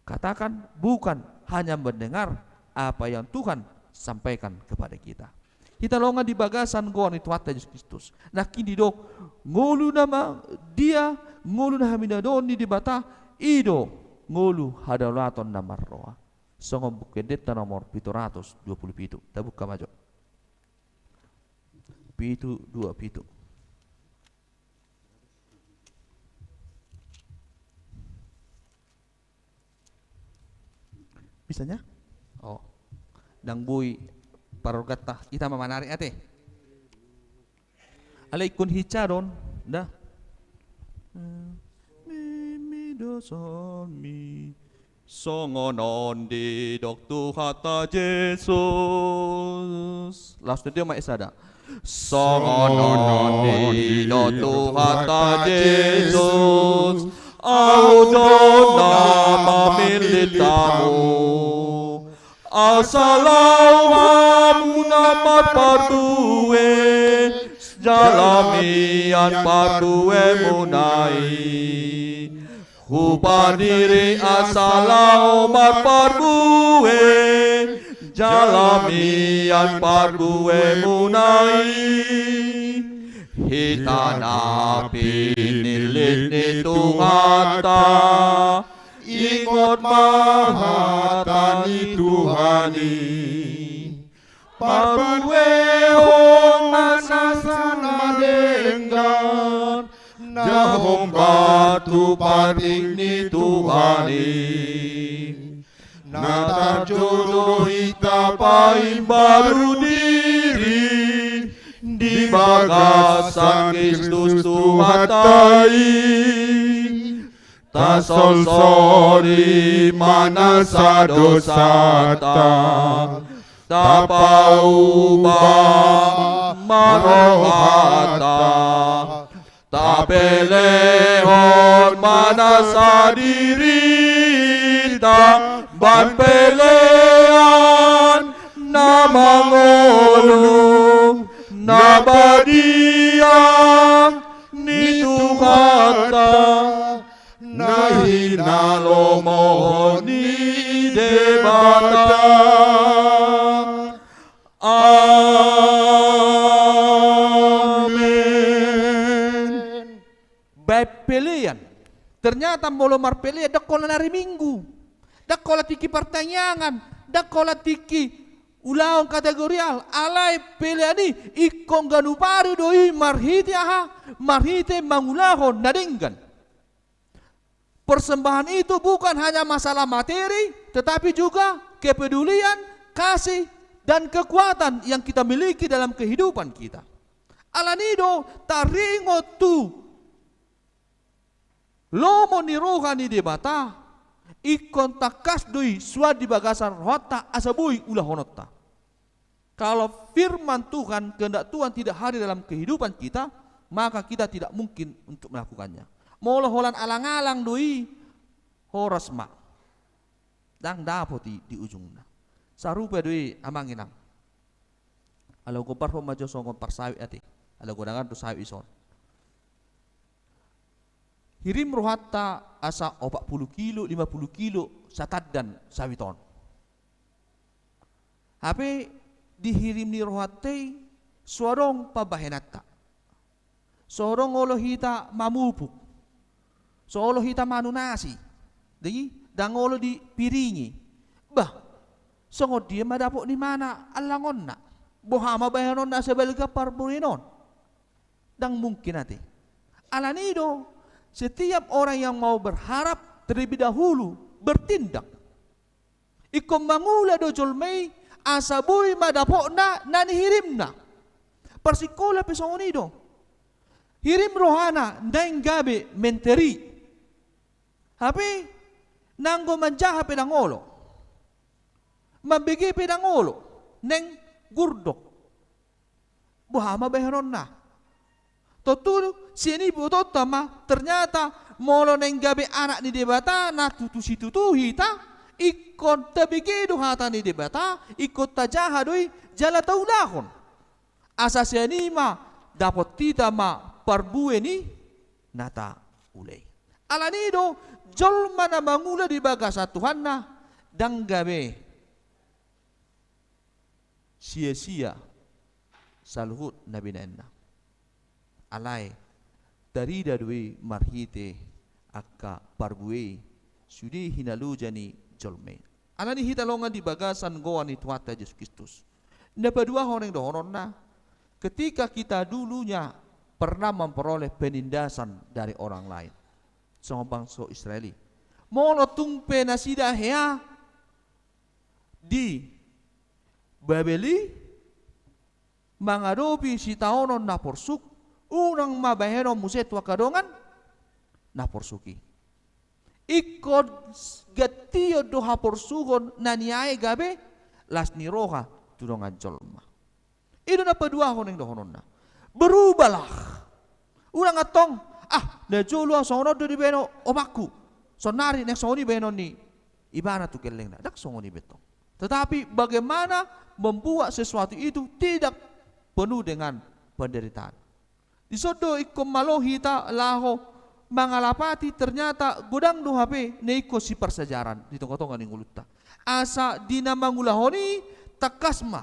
katakan, bukan hanya mendengar apa yang Tuhan sampaikan kepada kita. Hita longan di bagasan goar ni Tuhanta Jesus Kristus. Nangkin didok, ngolu na ma-, dia, ngolu na haminadon ni Debata, i do ngolu hadaulaton na marroha. Songon Buku Endenta nomor pitu ratus dua pulu pitu. Tabuka ma jo. Pitu dua pitu. Bisanya? Oh. Ndang boi parorganta, hita ma manarik ate. Alai ingkon hinsa do on, da. Mimi do sonmi. Songon on didok Tuhanta Jesus. Laos na dia ma i sada. Songon on didok Tuhanta Jesus, Ahu do na mamillit hamu. Asa laho hamu na marparbue, jala mian parbuemuna i. Hupadiri asa laho marparbue, jala mian parbuemuna i. Hita na pinillit ni Tuhanta, ingot ma hata ni Tuhan i. Parbuehon ma na denggan, na hombar tu patik ni Tuhan i. Na tarjolo hita paimbaru diri, di bagasan Kristus Tuhanta i. Tasolsoli ma nasa dosanta, tapauba ma rohanta, tapelehon ma nasa dirinta, bahen pelean na mangolu, na badia ni Tuhanta, na hinalomohon ni Debata. Amen. Ternyata molo marpelean ndang holan ari Minggu, ndang holan tingki partangiangan, ndang holan tingki ulaon kategorial, alai pelean i ingkon ganup ari do i marhite aha? Marhite mangulahon na denggan. Persembahan itu bukan hanya masalah materi, tetapi juga kepedulian, kasih, dan kekuatan yang kita miliki dalam kehidupan kita. Alani do taringot tu lomo ni roha ni Debata, ingkon tangkas do i suan di bagasan rohanta asa boi ulahononta. Kalau firman Tuhan, kehendak Tuhan tidak hadir dalam kehidupan kita, maka kita tidak mungkin untuk melakukannya. Molo holan alang-alang do i, horas ma. Ndang dapot i di ujungna. Sarupa do i amang inang. Ala gombarhon ma jo songon parsawit ate. Ala godang do sawit i son. Hirim rohanta asa opat pulu kilo, lima pulu kilo satandan sawit on. Hape di hirim ni rohanta i so adong pambahenanta. So adong olo hita mamupuk. So olo hita manunasi. Jadi, ndang olo dipiringi. Bah, songon dia ma dapot ni imana alangonna? Boha ma bahenonna asa balga parbuenon? Ndang mungkin ate. Alani do, setiap orang yang mau berharap terlebih dahulu bertindak. Ingkon mangula do jolma i, asa boi ma dapotna na nihirimna. Parsingkola pe songon i do. Hirim rohana naeng gabe menteri. Hape nanggo manjaha pe ndang olo. Mambege pe ndang olo. Naeng gurdok. Boha ma bahenonna? Tontu sian i botoonta ma, ternyata molo naeng gabe anak ni Debata, na tutu situtu hita, ingkon tabege do hata ni Debata, ingkon tajaha do i, jala taulahon. Asa sian i ma dapot hita ma parbue ni na taula i. Alani do, jolma na mangula di bagasan Tuhanna, ndang gabe sia-sia saluhut na binahenna. Alai tarida do i marhite angka parbue i, sude hinaloja ni jolma i. Alani hita longan di bagasan goar ni Tuhanta Jesus Kristus. Na paduahon naeng dohononna, ketika kita dulunya pernah memperoleh penindasan dari orang lain. Songon bangso Israel i. Molo tung pe nasida hea di Babel i, mangadopi sitaonon na porsuk, unang ma bahenon muse tu angka dongan na porsuk i. Ingkon s-, gantion do haporsuhon na niae gabe las ni roha tu dongan jolma. I do na paduahon naeng dohononna. Berubahlah. Unang antong, ah, na jolo ahu songon on do dibahen omangku. Saonari naeng songon i bahenon ni ibana tu gellengna. Ndang songon i be tong. Tetapi bagaimana membuat sesuatu itu tidak penuh dengan penderitaan. Dison do ingkon malo hita laho mangalapati, ternyata godang do hape na ingkon siparsajaran di tonga-tonga ni ngolunta. Asa di na mangulahon i tangkas ma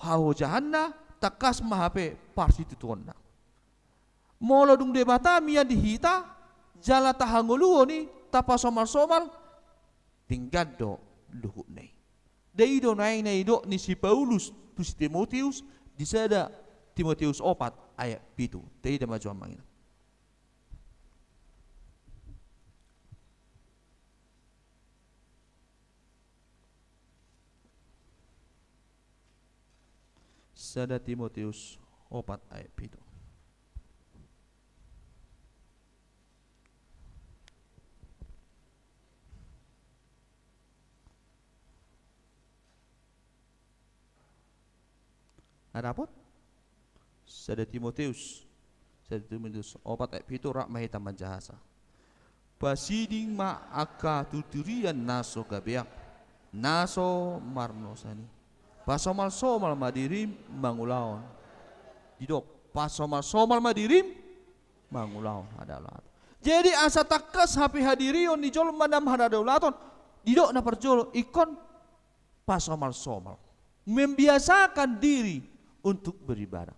hahojahanna, tangkas ma hape parsitutuonna. Molo dung Debata mian di hita, jala tahangoluhon i, tapasomal-somal, denggan do luhutna i. Dei do naeng na nidok ni si Paulus tu si Timoteus, di sada Timoteus opat ayat pitu. Taida ma jo amang inang. Sada Timoteus opat ayat pitu. Na dapot? Sada Timoteus. Sada Timoteus opat ayat pitu, rap ma hita manjahasa. Pasiding ma angka tuturian na so gabeak, na so marnosan i. Pasomal-somal ma dirim mangulahon. Didok, pasomal-somal ma dirim mangulahon hadaulaton. Jadi asa tangkas hape hadirion ni jolma na marhadaulaton, didok na parjolo ingkon pasomal-somal. Membiasakan diri untuk beribadah.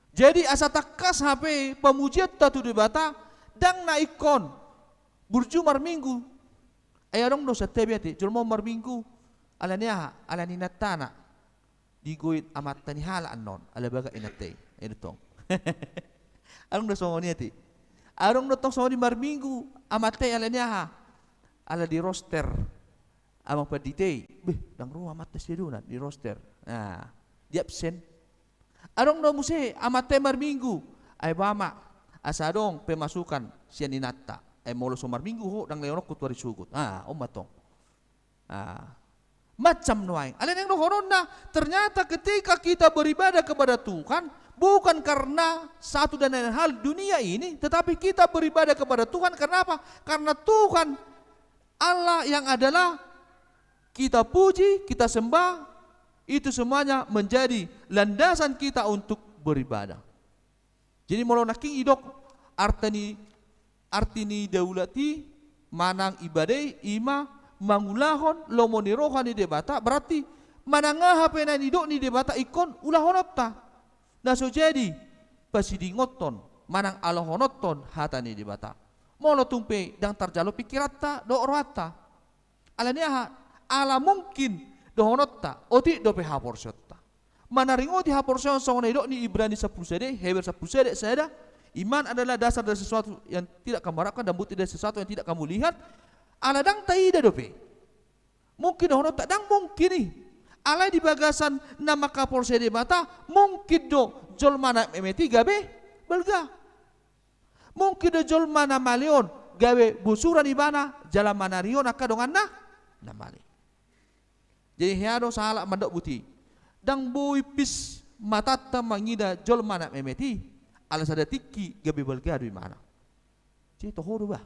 Jadi asa tangkas hape pamujianta tu Debata, ndang na ingkon Burju marminggu. Ai adong do santabi ate, jolma on marminggu. Ala ni aha? Ala ni inantana. Digoit amanta ni halak annon, ala bagak inanta i. Ai do tong. Adong do songon i ate. Adong do tong songon i marminggu amanta i, ala ni aha? Ala di roster amang pandita i. Beh, ndang ro amanta sian dongan, di roster. Nah, di absen. Adong do muse amanta i marminggu. Ai boha ma, asa adong pemasukan sian inanta. Ai molo so marminggu ho, ndang lehononku tu ari sogot. Ah, on ma tong. Ah. Macam nuaeng. Alai naeng dohononna, ternyata ketika kita beribadah kepada Tuhan, bukan karena satu dan lain hal dunia ini, tetapi kita beribadah kepada Tuhan karena apa? Karena Tuhan Allah yang adalah kita puji, kita sembah, itu semuanya menjadi landasan kita untuk beribadah. Jadi molo nangkin didok arti ni, arti ni daulat i manang ibadah i, ima mangulahon lomo ni roha ni Debata, berarti manang aha pe na nidok ni Debata ingkon ulahononta. Na so jadi pasidingonhon manang alohononhon hata ni Debata. Molo tung pe ndang tarjalo pingkiranta dohot rohanta. Ala ni aha? Ala mungkin dohononta, otik dope haporseaonta. Manaringoti haporseaon songon na nidok ni Ibrani sampulu sada, Heber sampulu sada, sada, iman adalah dasar dari sesuatu yang tidak kamu harapkan dan bukti dari sesuatu yang tidak kamu lihat. Ala ndang taida dope. Mungkin dohononta, ndang mungkin i. Alai di bagasan na mangkaporseai Debata, mungkin do jolma na metmet i gabe balga. Mungkin do jolma na male on gabe bosuran ibana jala manarihon angka donganna na male. Jadi hea do sahalak mandok, botima, ndang boi pis matanta mangida jolma na metmet i, ala sada tingki gabe balga do ibana. Jadi toho do bah.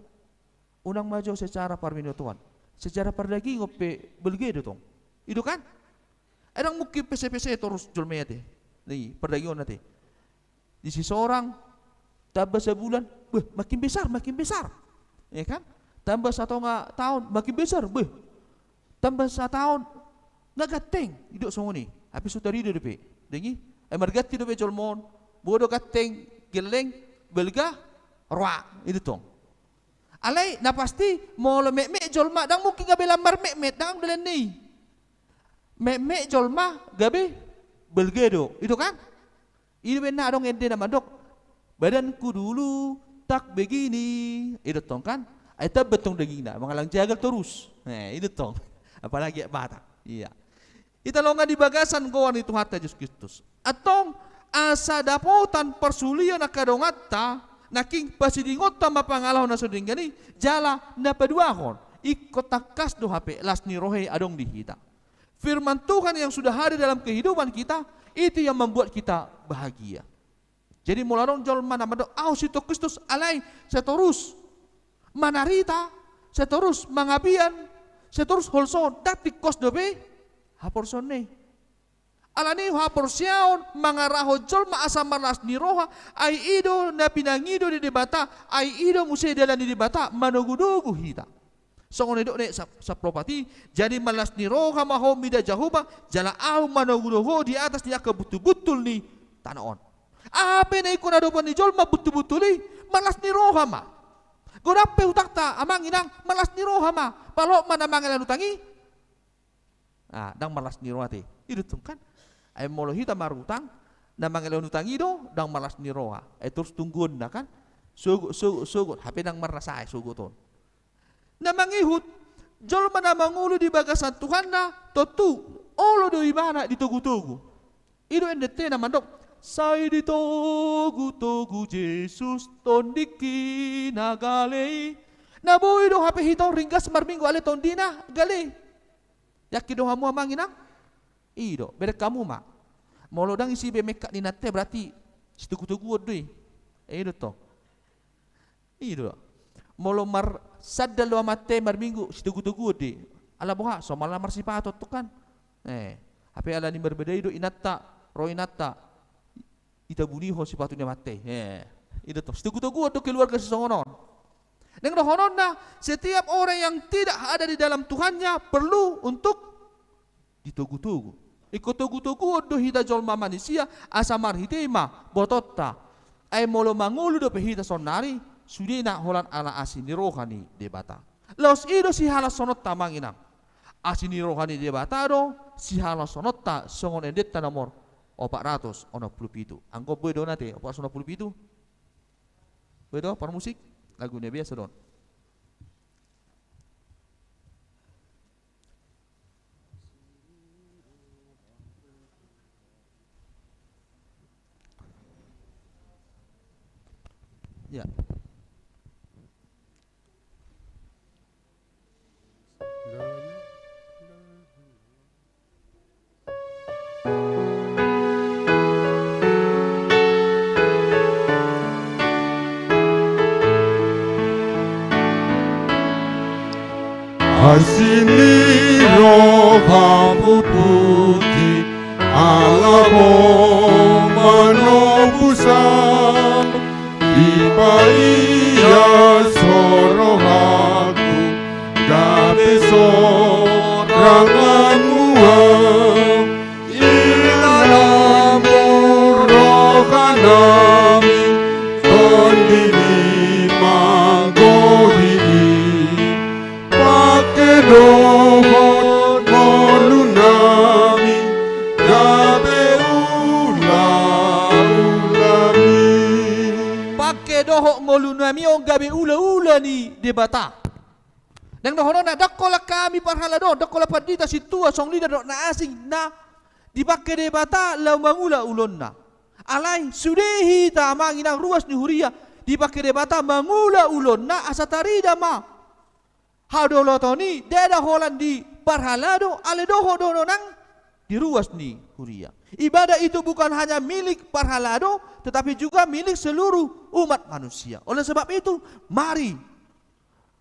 Unang ma jo secara parbinotoan, secara pardagingon pe balga do tong. I do kan? Ai ndang mungkin pese-pese torus jolma i ate. Ni pardagingon ate. Di sisorang, tambah sabulan, beh, makin besar, makin besar. Ya kan? Tambah satonga taon, makin besar, beh. Tambah sataon, nga ganteng, didok songon i. Hape so tarida dope. Dung i, ai marganti dope jolma on. Boha do, ganteng, gelleng, balga, roa, i do tong. Alai na pasti molo metmet jolma, ndang mungkin gabe lam marmetmet, ndang dalan ni i. Metmet jolma gabe balga do, i do kan? I do umbahen na adong ende na mandok, "Badanku dulu tak begini." I do tong kan? Ai tamba tong dagingna, mangallang jagal torus. Nah, i do tong. Apalagi aek Batak. Iya. Hita longan di bagasan goar ni Tuhanta Jesus Kristus. Antong, asa dapotan parsulian angka donganta, nangkin pasidingonta ma pangalaho na so denggan i, jala na paduahon, ingkon tangkas do hape las ni roha i adong di hita. Firman Tuhan yang sudah hadir dalam kehidupan kita, itu yang membuat kita bahagia. Jadi molo adong jolma na mandok, "Ahu sintong Kristus," alai sai torus manarita, sai torus mangabian, sai torus holsohon, ndang tingkos dope haporseaonna i. Ala ni i haporseaon mangarahon jolma asa marlas ni roha, ai i do na pinangido ni Debata, ai i do muse dalan ni Debata manogunogu hita. Songon na nidok ni sa-, sampulu opat i, "Jadi marlas ni roha ma ho mida Jahowa, jala ahu manogunogu ho di atas ni angka buntul-buntul ni tano on." Aha pe na ingkon adopan ni jolma buntul-buntul i, marlas ni roha ma. Godang pe utangta, amang inang, marlas ni roha ma. Palohot ma na mangalehon utang i. Ah, ndang marlas ni roha ate. I do tong kan? Ai molo hita marutang, na mangalehon utang i do ndang marlas ni roha. Ai torus tungguonna kan? Sogot, sogot, sogot. Hape ndang marlas ae sogot on. Na mangihut, jolma na mangolu di bagasan Tuhanna, tontu olo do ibana ditogutogu. I do endenta na mandok, "Sai ditogutogu Jesus tondingki na gale i." Na boi do hape hita on ringgas marminggu alai tondina gale i. Yakin do hamu amang inang? I do, bereng hamu ma. Molo ndang isi be mekkat ni inanta i berarti sitogutoguon do i. I do tong. I do. Molo marsandal do amanta i marminggu, sitogutoguon do i. Ala boha, so mala marsipatok tu kan. Eh, hape ala ni marbeda i do inanta, ro inanta, itabunihon sipatu ni amanta i. Eh, i do tong. Sitogutoguon do keluarga sisongon on. Naeng dohononna, setiap orang yang tidak ada di dalam Tuhannya perlu untuk ditogutogu. Ingkon togutoguon do hita jolma manisia, asa marhite i ma botoonta. Ai molo mangolu dope hita saonari, Sudena holan ala asi ni roha ni Debata. Laos i do sihalashononta, amang inang. Asi ni roha ni Debata do sihalashononta, songon endenta nomor opat ratus onom pulu pitu. Anggo boi do nate opat ratus onom pulu pitu? Boi do, parmusik? Lagu na biasa do on. Ya. Asi ni rohamu puti, ala Ho manobus au. Dipaias Ho rohaku, gabe soranganmu au. Ilalamu rohanami, tondimi manggohi i. Pangke dohot ngolunami, gabe ulaulami. Pangke dohot ngolunami on gabe ulaula ni Debata. Naeng dohononna, ndang holan hami parhalado, ndang holan pandita, sintua, songon i da dohot na asing na dipangke Debata laho mangula ulaonna. Alai sude hita, amang inang, ruas ni huria, dipangke Debata mangula ulaonna asa tarida ma hadaulaton i, ndada holan di parhalado, alai dohot do nang di ruas ni huria. Ibadah itu bukan hanya milik parhalado, tetapi juga milik seluruh umat manusia. Oleh sebab itu, mari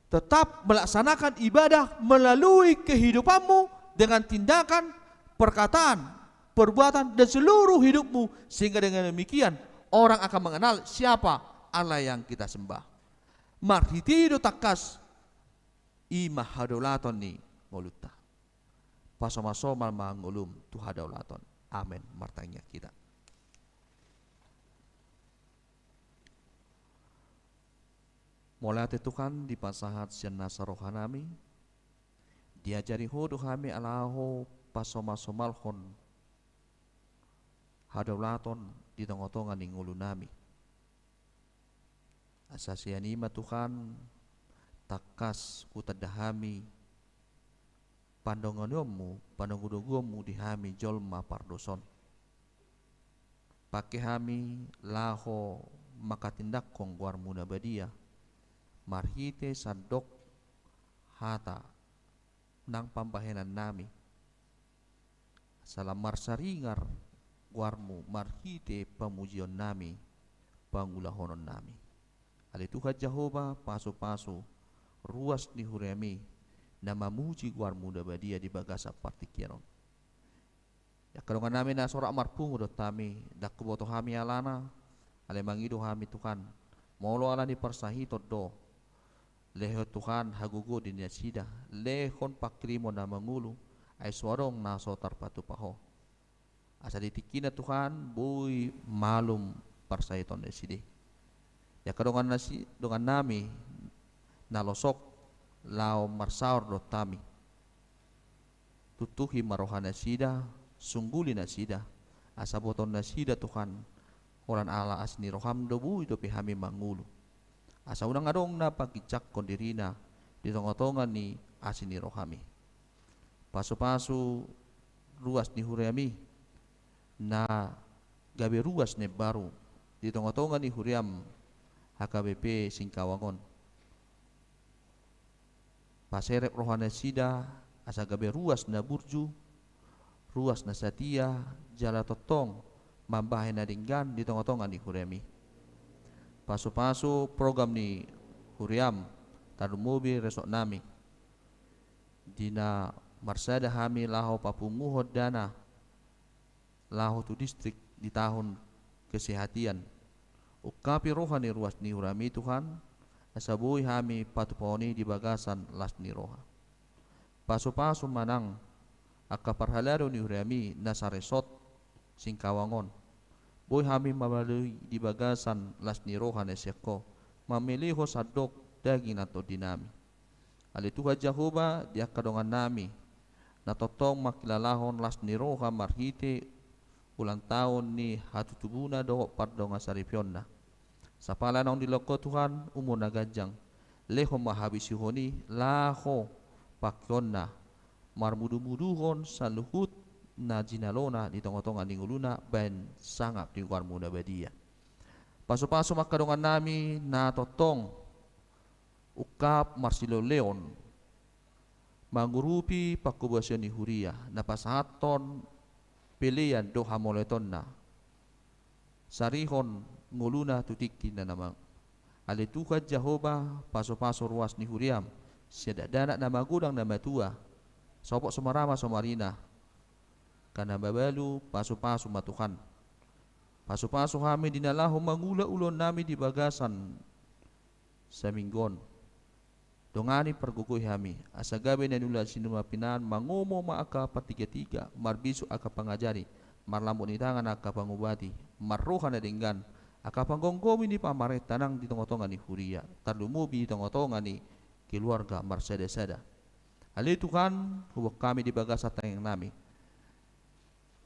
tetap melaksanakan ibadah melalui kehidupanmu dengan tindakan, perkataan, perbuatan, dan seluruh hidupmu, sehingga dengan demikian orang akan mengenal siapa Allah yang kita sembah. Marhite i do tangkas i ma hadaulaton ni ngolunta. Pasomalsomal ma ngolum tu hadaulaton. Amen. Martangiang hita. Mauliate Tuhan, dipasahat sian nasa rohanami, diajari Ho do hami laho pasomalsomalhon hadaulaton di tongatonga ni ngolunami. Asa sian i ma Tuhan, tangkas hutanda hami pandonganionmu, panogunoguonmu di hami jolma pardosa on. Pangke hami laho manghatindanghon goarmu na badia, marhite sandok hata nang pambahenannami, asa lam marsaringar goarmu marhite pamujionnami, pangulahononnami. Ale Tuhan Jahowa, pasupasu ruas ni huriami na mamuji goarmu na badia di bagasan partingkian on. Di angka dongannami na so rap marpungu dohot hami, ndang huboto hami alana, alai mangido hami Tuhan, molo ala ni parsahiton do, lehon Tuhan hagogoon di nasida, lehon pangkirimon na mangolu, ai so adong na so tarpatupa Ho. Asa di tingkina Tuhan boi malum parsahiton nasida. Di angka dongan nasi, dongannami na losok laho marsaor dohot hami, tuntuhi ma roha nasida, sungguli nasida, asa botoon nasida Tuhan, holan ala asi ni roham do boi dope hami mangolu. Asa unang adong na pangginjanghon dirina di tongatonga ni asi ni rohami. Pasupasu ruas ni huriami na gabe ruas na imbaru di tongatonga ni huriam H K B P Singkawang on. Paserep roha nasida asa gabe ruas na burju, ruas na satia, jala tongtong mambahen na denggan di tongatonga ni huriami. Pasupasu program ni huriam, tarlumobi resort nami, di na marsada hami laho papunguhon dana laho tu distrik di tahun kesehatan. Ungkapi roha ni ruas ni huriami Tuhan, asa boi hami patupahon i di bagasan las ni roha. Pasupasu ma nang angka parhalado ni huriami na saresort Singkawang on. Boi hami mabalohi di bagasan las ni roha na sian Ho, mamelehon sandok daging nang tondinami. Ale Tuhan Jahowa, di angka dongannami na tongtong mangkilalahon las ni roha marhite ulang taon ni hatutubuna dohot pardongansaripeonna. Sapala naung dilehon Ho Tuhan umur na ganjang, lehon ma habisuhon i laho pangkeonna, marmudumuduhon saluhut na jinalona di tongatonga ni ngoluna bahen sangap di goarmu na badia. Pasupasu ma angka dongannami na tongtong ungkap marsilehonlehon mangurupi pangkobasion ni huria, na pasahathon pelean dohot hamauliatonna, sarihon ngoluna tu tingki na damang. Ale Tuhan Jahowa, pasupasu ruas ni huriam, sian dakdanak na magodang na matua, sopo somarama somarina, angka na mabalu, pasupasu ma Tuhan. Pasupasu hami di na laho mangula ulaonnami di bagasan saminggu on. Dongani, pargogoi hami, asa gabe na niula sinumpang i, mangomo ma angka partigatiga, marbisuk angka pangajari, marlambok ni tangan angka pangubati, marroha na denggan angka panggomgomi ni pamarenta nang di tongatonga ni huria, tarlumobi di tongatonga ni keluarga marsadasada. Ale Tuhan, huboan hami di bagasan tangiangnami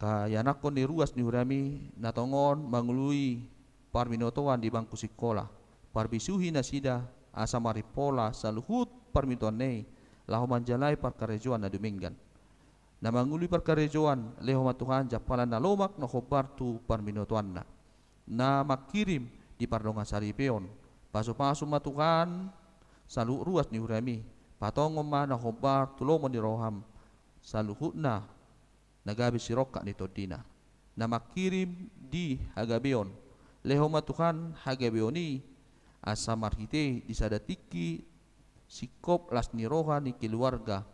angka ianakhon ni ruas ni huriami na tongon mangoloi parbinotoan di bangku sikola. Parbisuhi nasida asa marimpola saluhut parbinotoanna i laho manjalai parkarejoan na dumenggan. Na mangoloi parkarejoan, lehon ma Tuhan jampalan na lomak na hombar tu parbinotoanna. Na mangkirim di pardongansaripeon, pasupasu ma Tuhan saluhut ruas ni huriami, patongon ma na hombar tu lomo ni roham saluhutna na gabe sirongkap ni tondina. Na mangkirim di hagabeon, lehon ma Tuhan hagabeon i asa marhite di sada tingki singkop las ni roha ni keluarga,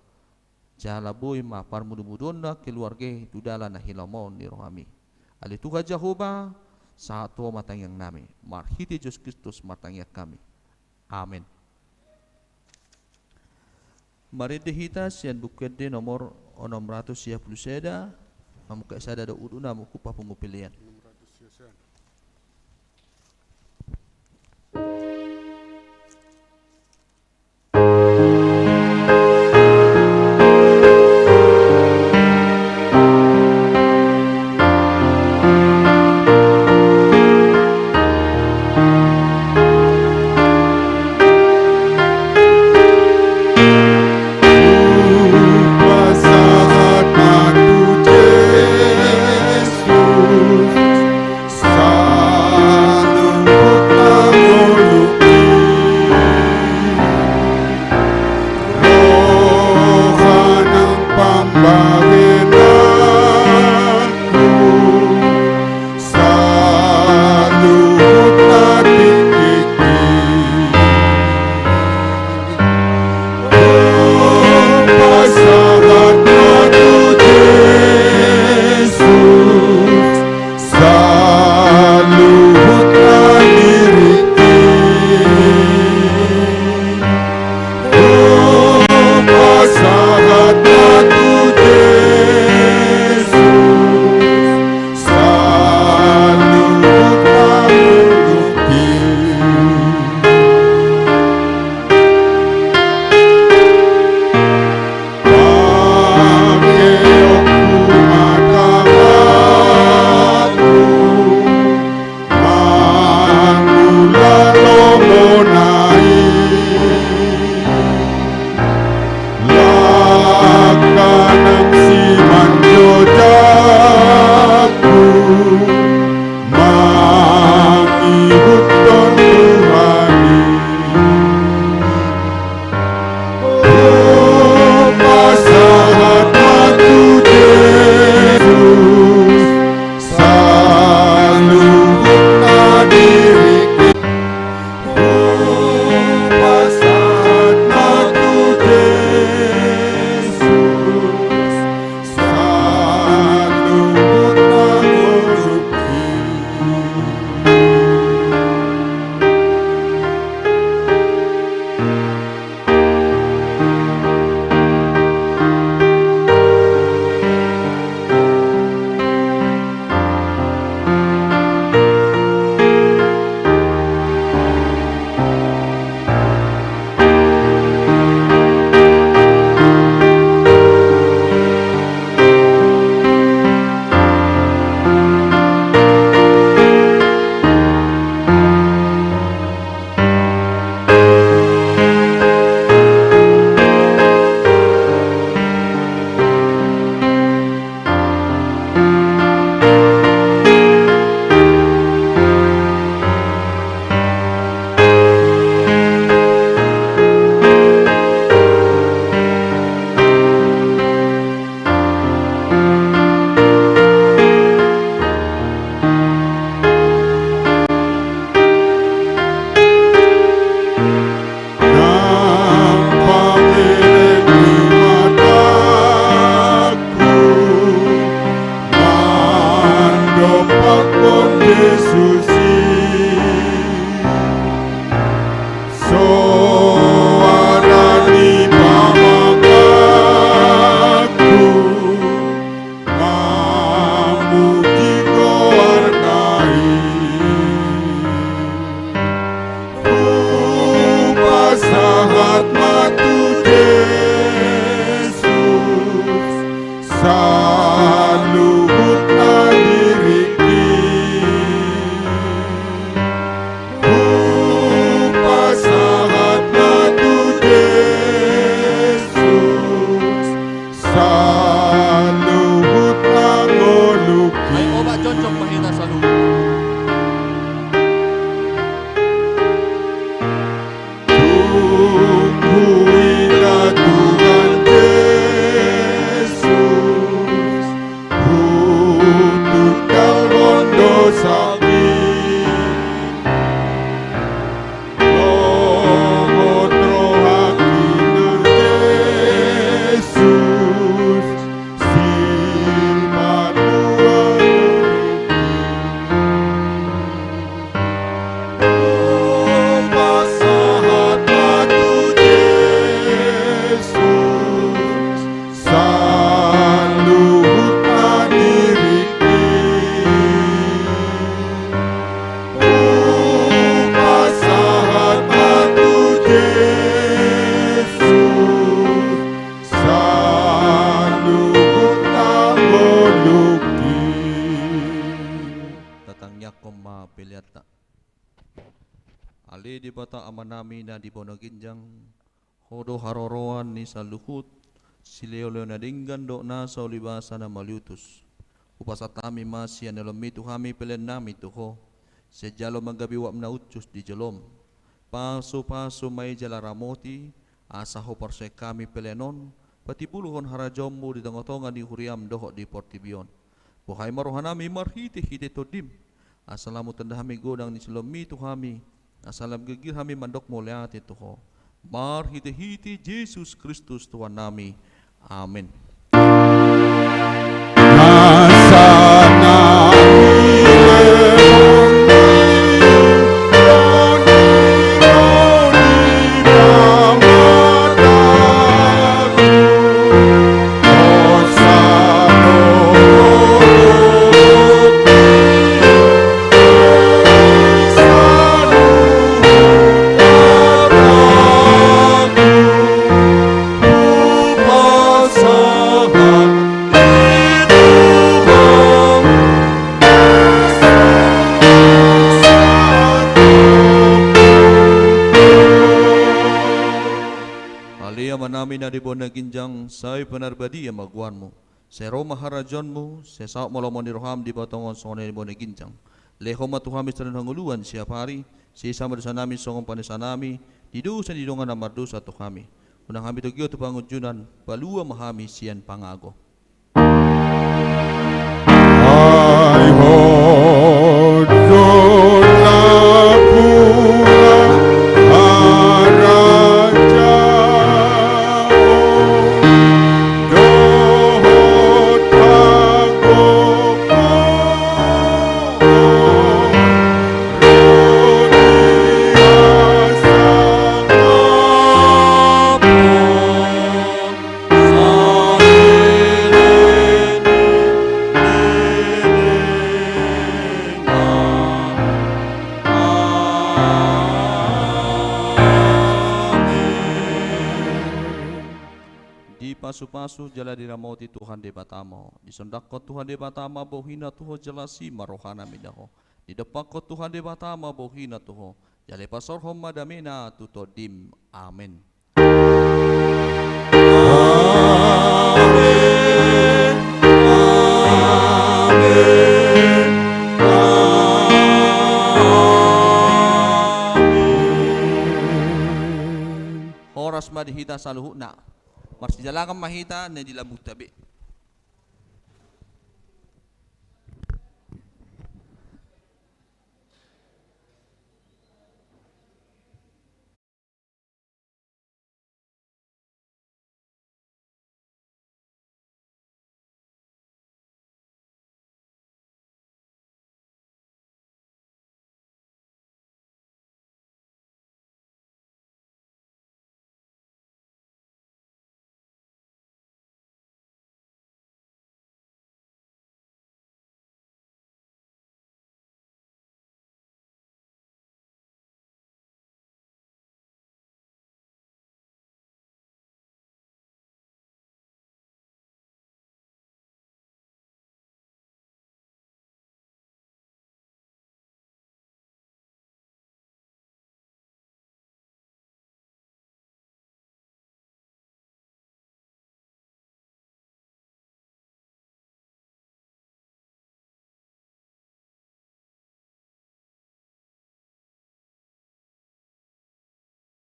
jala boi ma parmudumuduonna keluarga i tu dalan na hinalomohon ni rohami. Ale Tuhan Jahowa, sahat tu Ho ma tangiangnami. Marhite Jesus Kristus martangiang hami. Amen. Marende hita sian Buku Ende nomor onom ratus sia pulu sada, mamungka sada dohot udu na mungkun papungu pelean. Saluhutna diringki, hupasahat ma tu Jesus, saluhutna ngolungki. Ai obat jongjong ma hita saluhutna. Tung huida Tuhan Jesus, hutundalhon dosangki. Lohot rohangki nang Jesus, sipanuhai. Hupasahat ma tu Jesus, saluhutna diringki. Hupasahat ma tu Jesus, saluhutna ngolungki. Tatangiangkon ma peleanta. Ale Debata Amanami na di banua ginjang, Ho do haroroan ni saluhut silehonlehon na denggan dohot nasa ulibasa na mauliutus. Hupasahat hami ma sian ni ulaonmi tu hami peleannami tu Ho, sian jalo manggabeon uap na uncus di jolom. Pasupasu ma i jala ramoti, asa huparsae hami pelean on patimbulhon harajaonmu di tongatonga ni huriam dohot di portibi on. Buhai ma rohanami marhitehite Tondim, asa lam hutanda hami godang ni silehonmi tu hami, asa lam girgir hami mandok mauliate tu Ho. Marhitehite Jesus Kristus Tuhannami. Amen. Ale Amanami na di banua ginjang, sai pinarbadia ma goarmu. Sai ro ma harajaonmu, sai saut ma lomo ni roham di banua tonga on songon na di banua ginjang. Lehon ma tu hami sadari on hangoluan siapari, sesa ma dosanami songon panesanami di dosa ni dongan na mardosa tu hami. Unang hami togihon tu pangunjunan, palua ma hami sian pangago. Ai Ho do napuran harajaon dohot hagogoon ro di hasangapon. Dipasupasu jala diramoti Tuhan Debata ma ho. Disondangkon Tuhan Debata ma bohina tu ho jala asi ma rohana mida ho. Didompakkon Tuhan Debata ma bohina tu ho, jala dipasaorhon ma damena tu tondim. Amen. Amen. Amen. Amen. Horas ma di hita saluhutna. Marsijalangan ma hita na di lambungta be.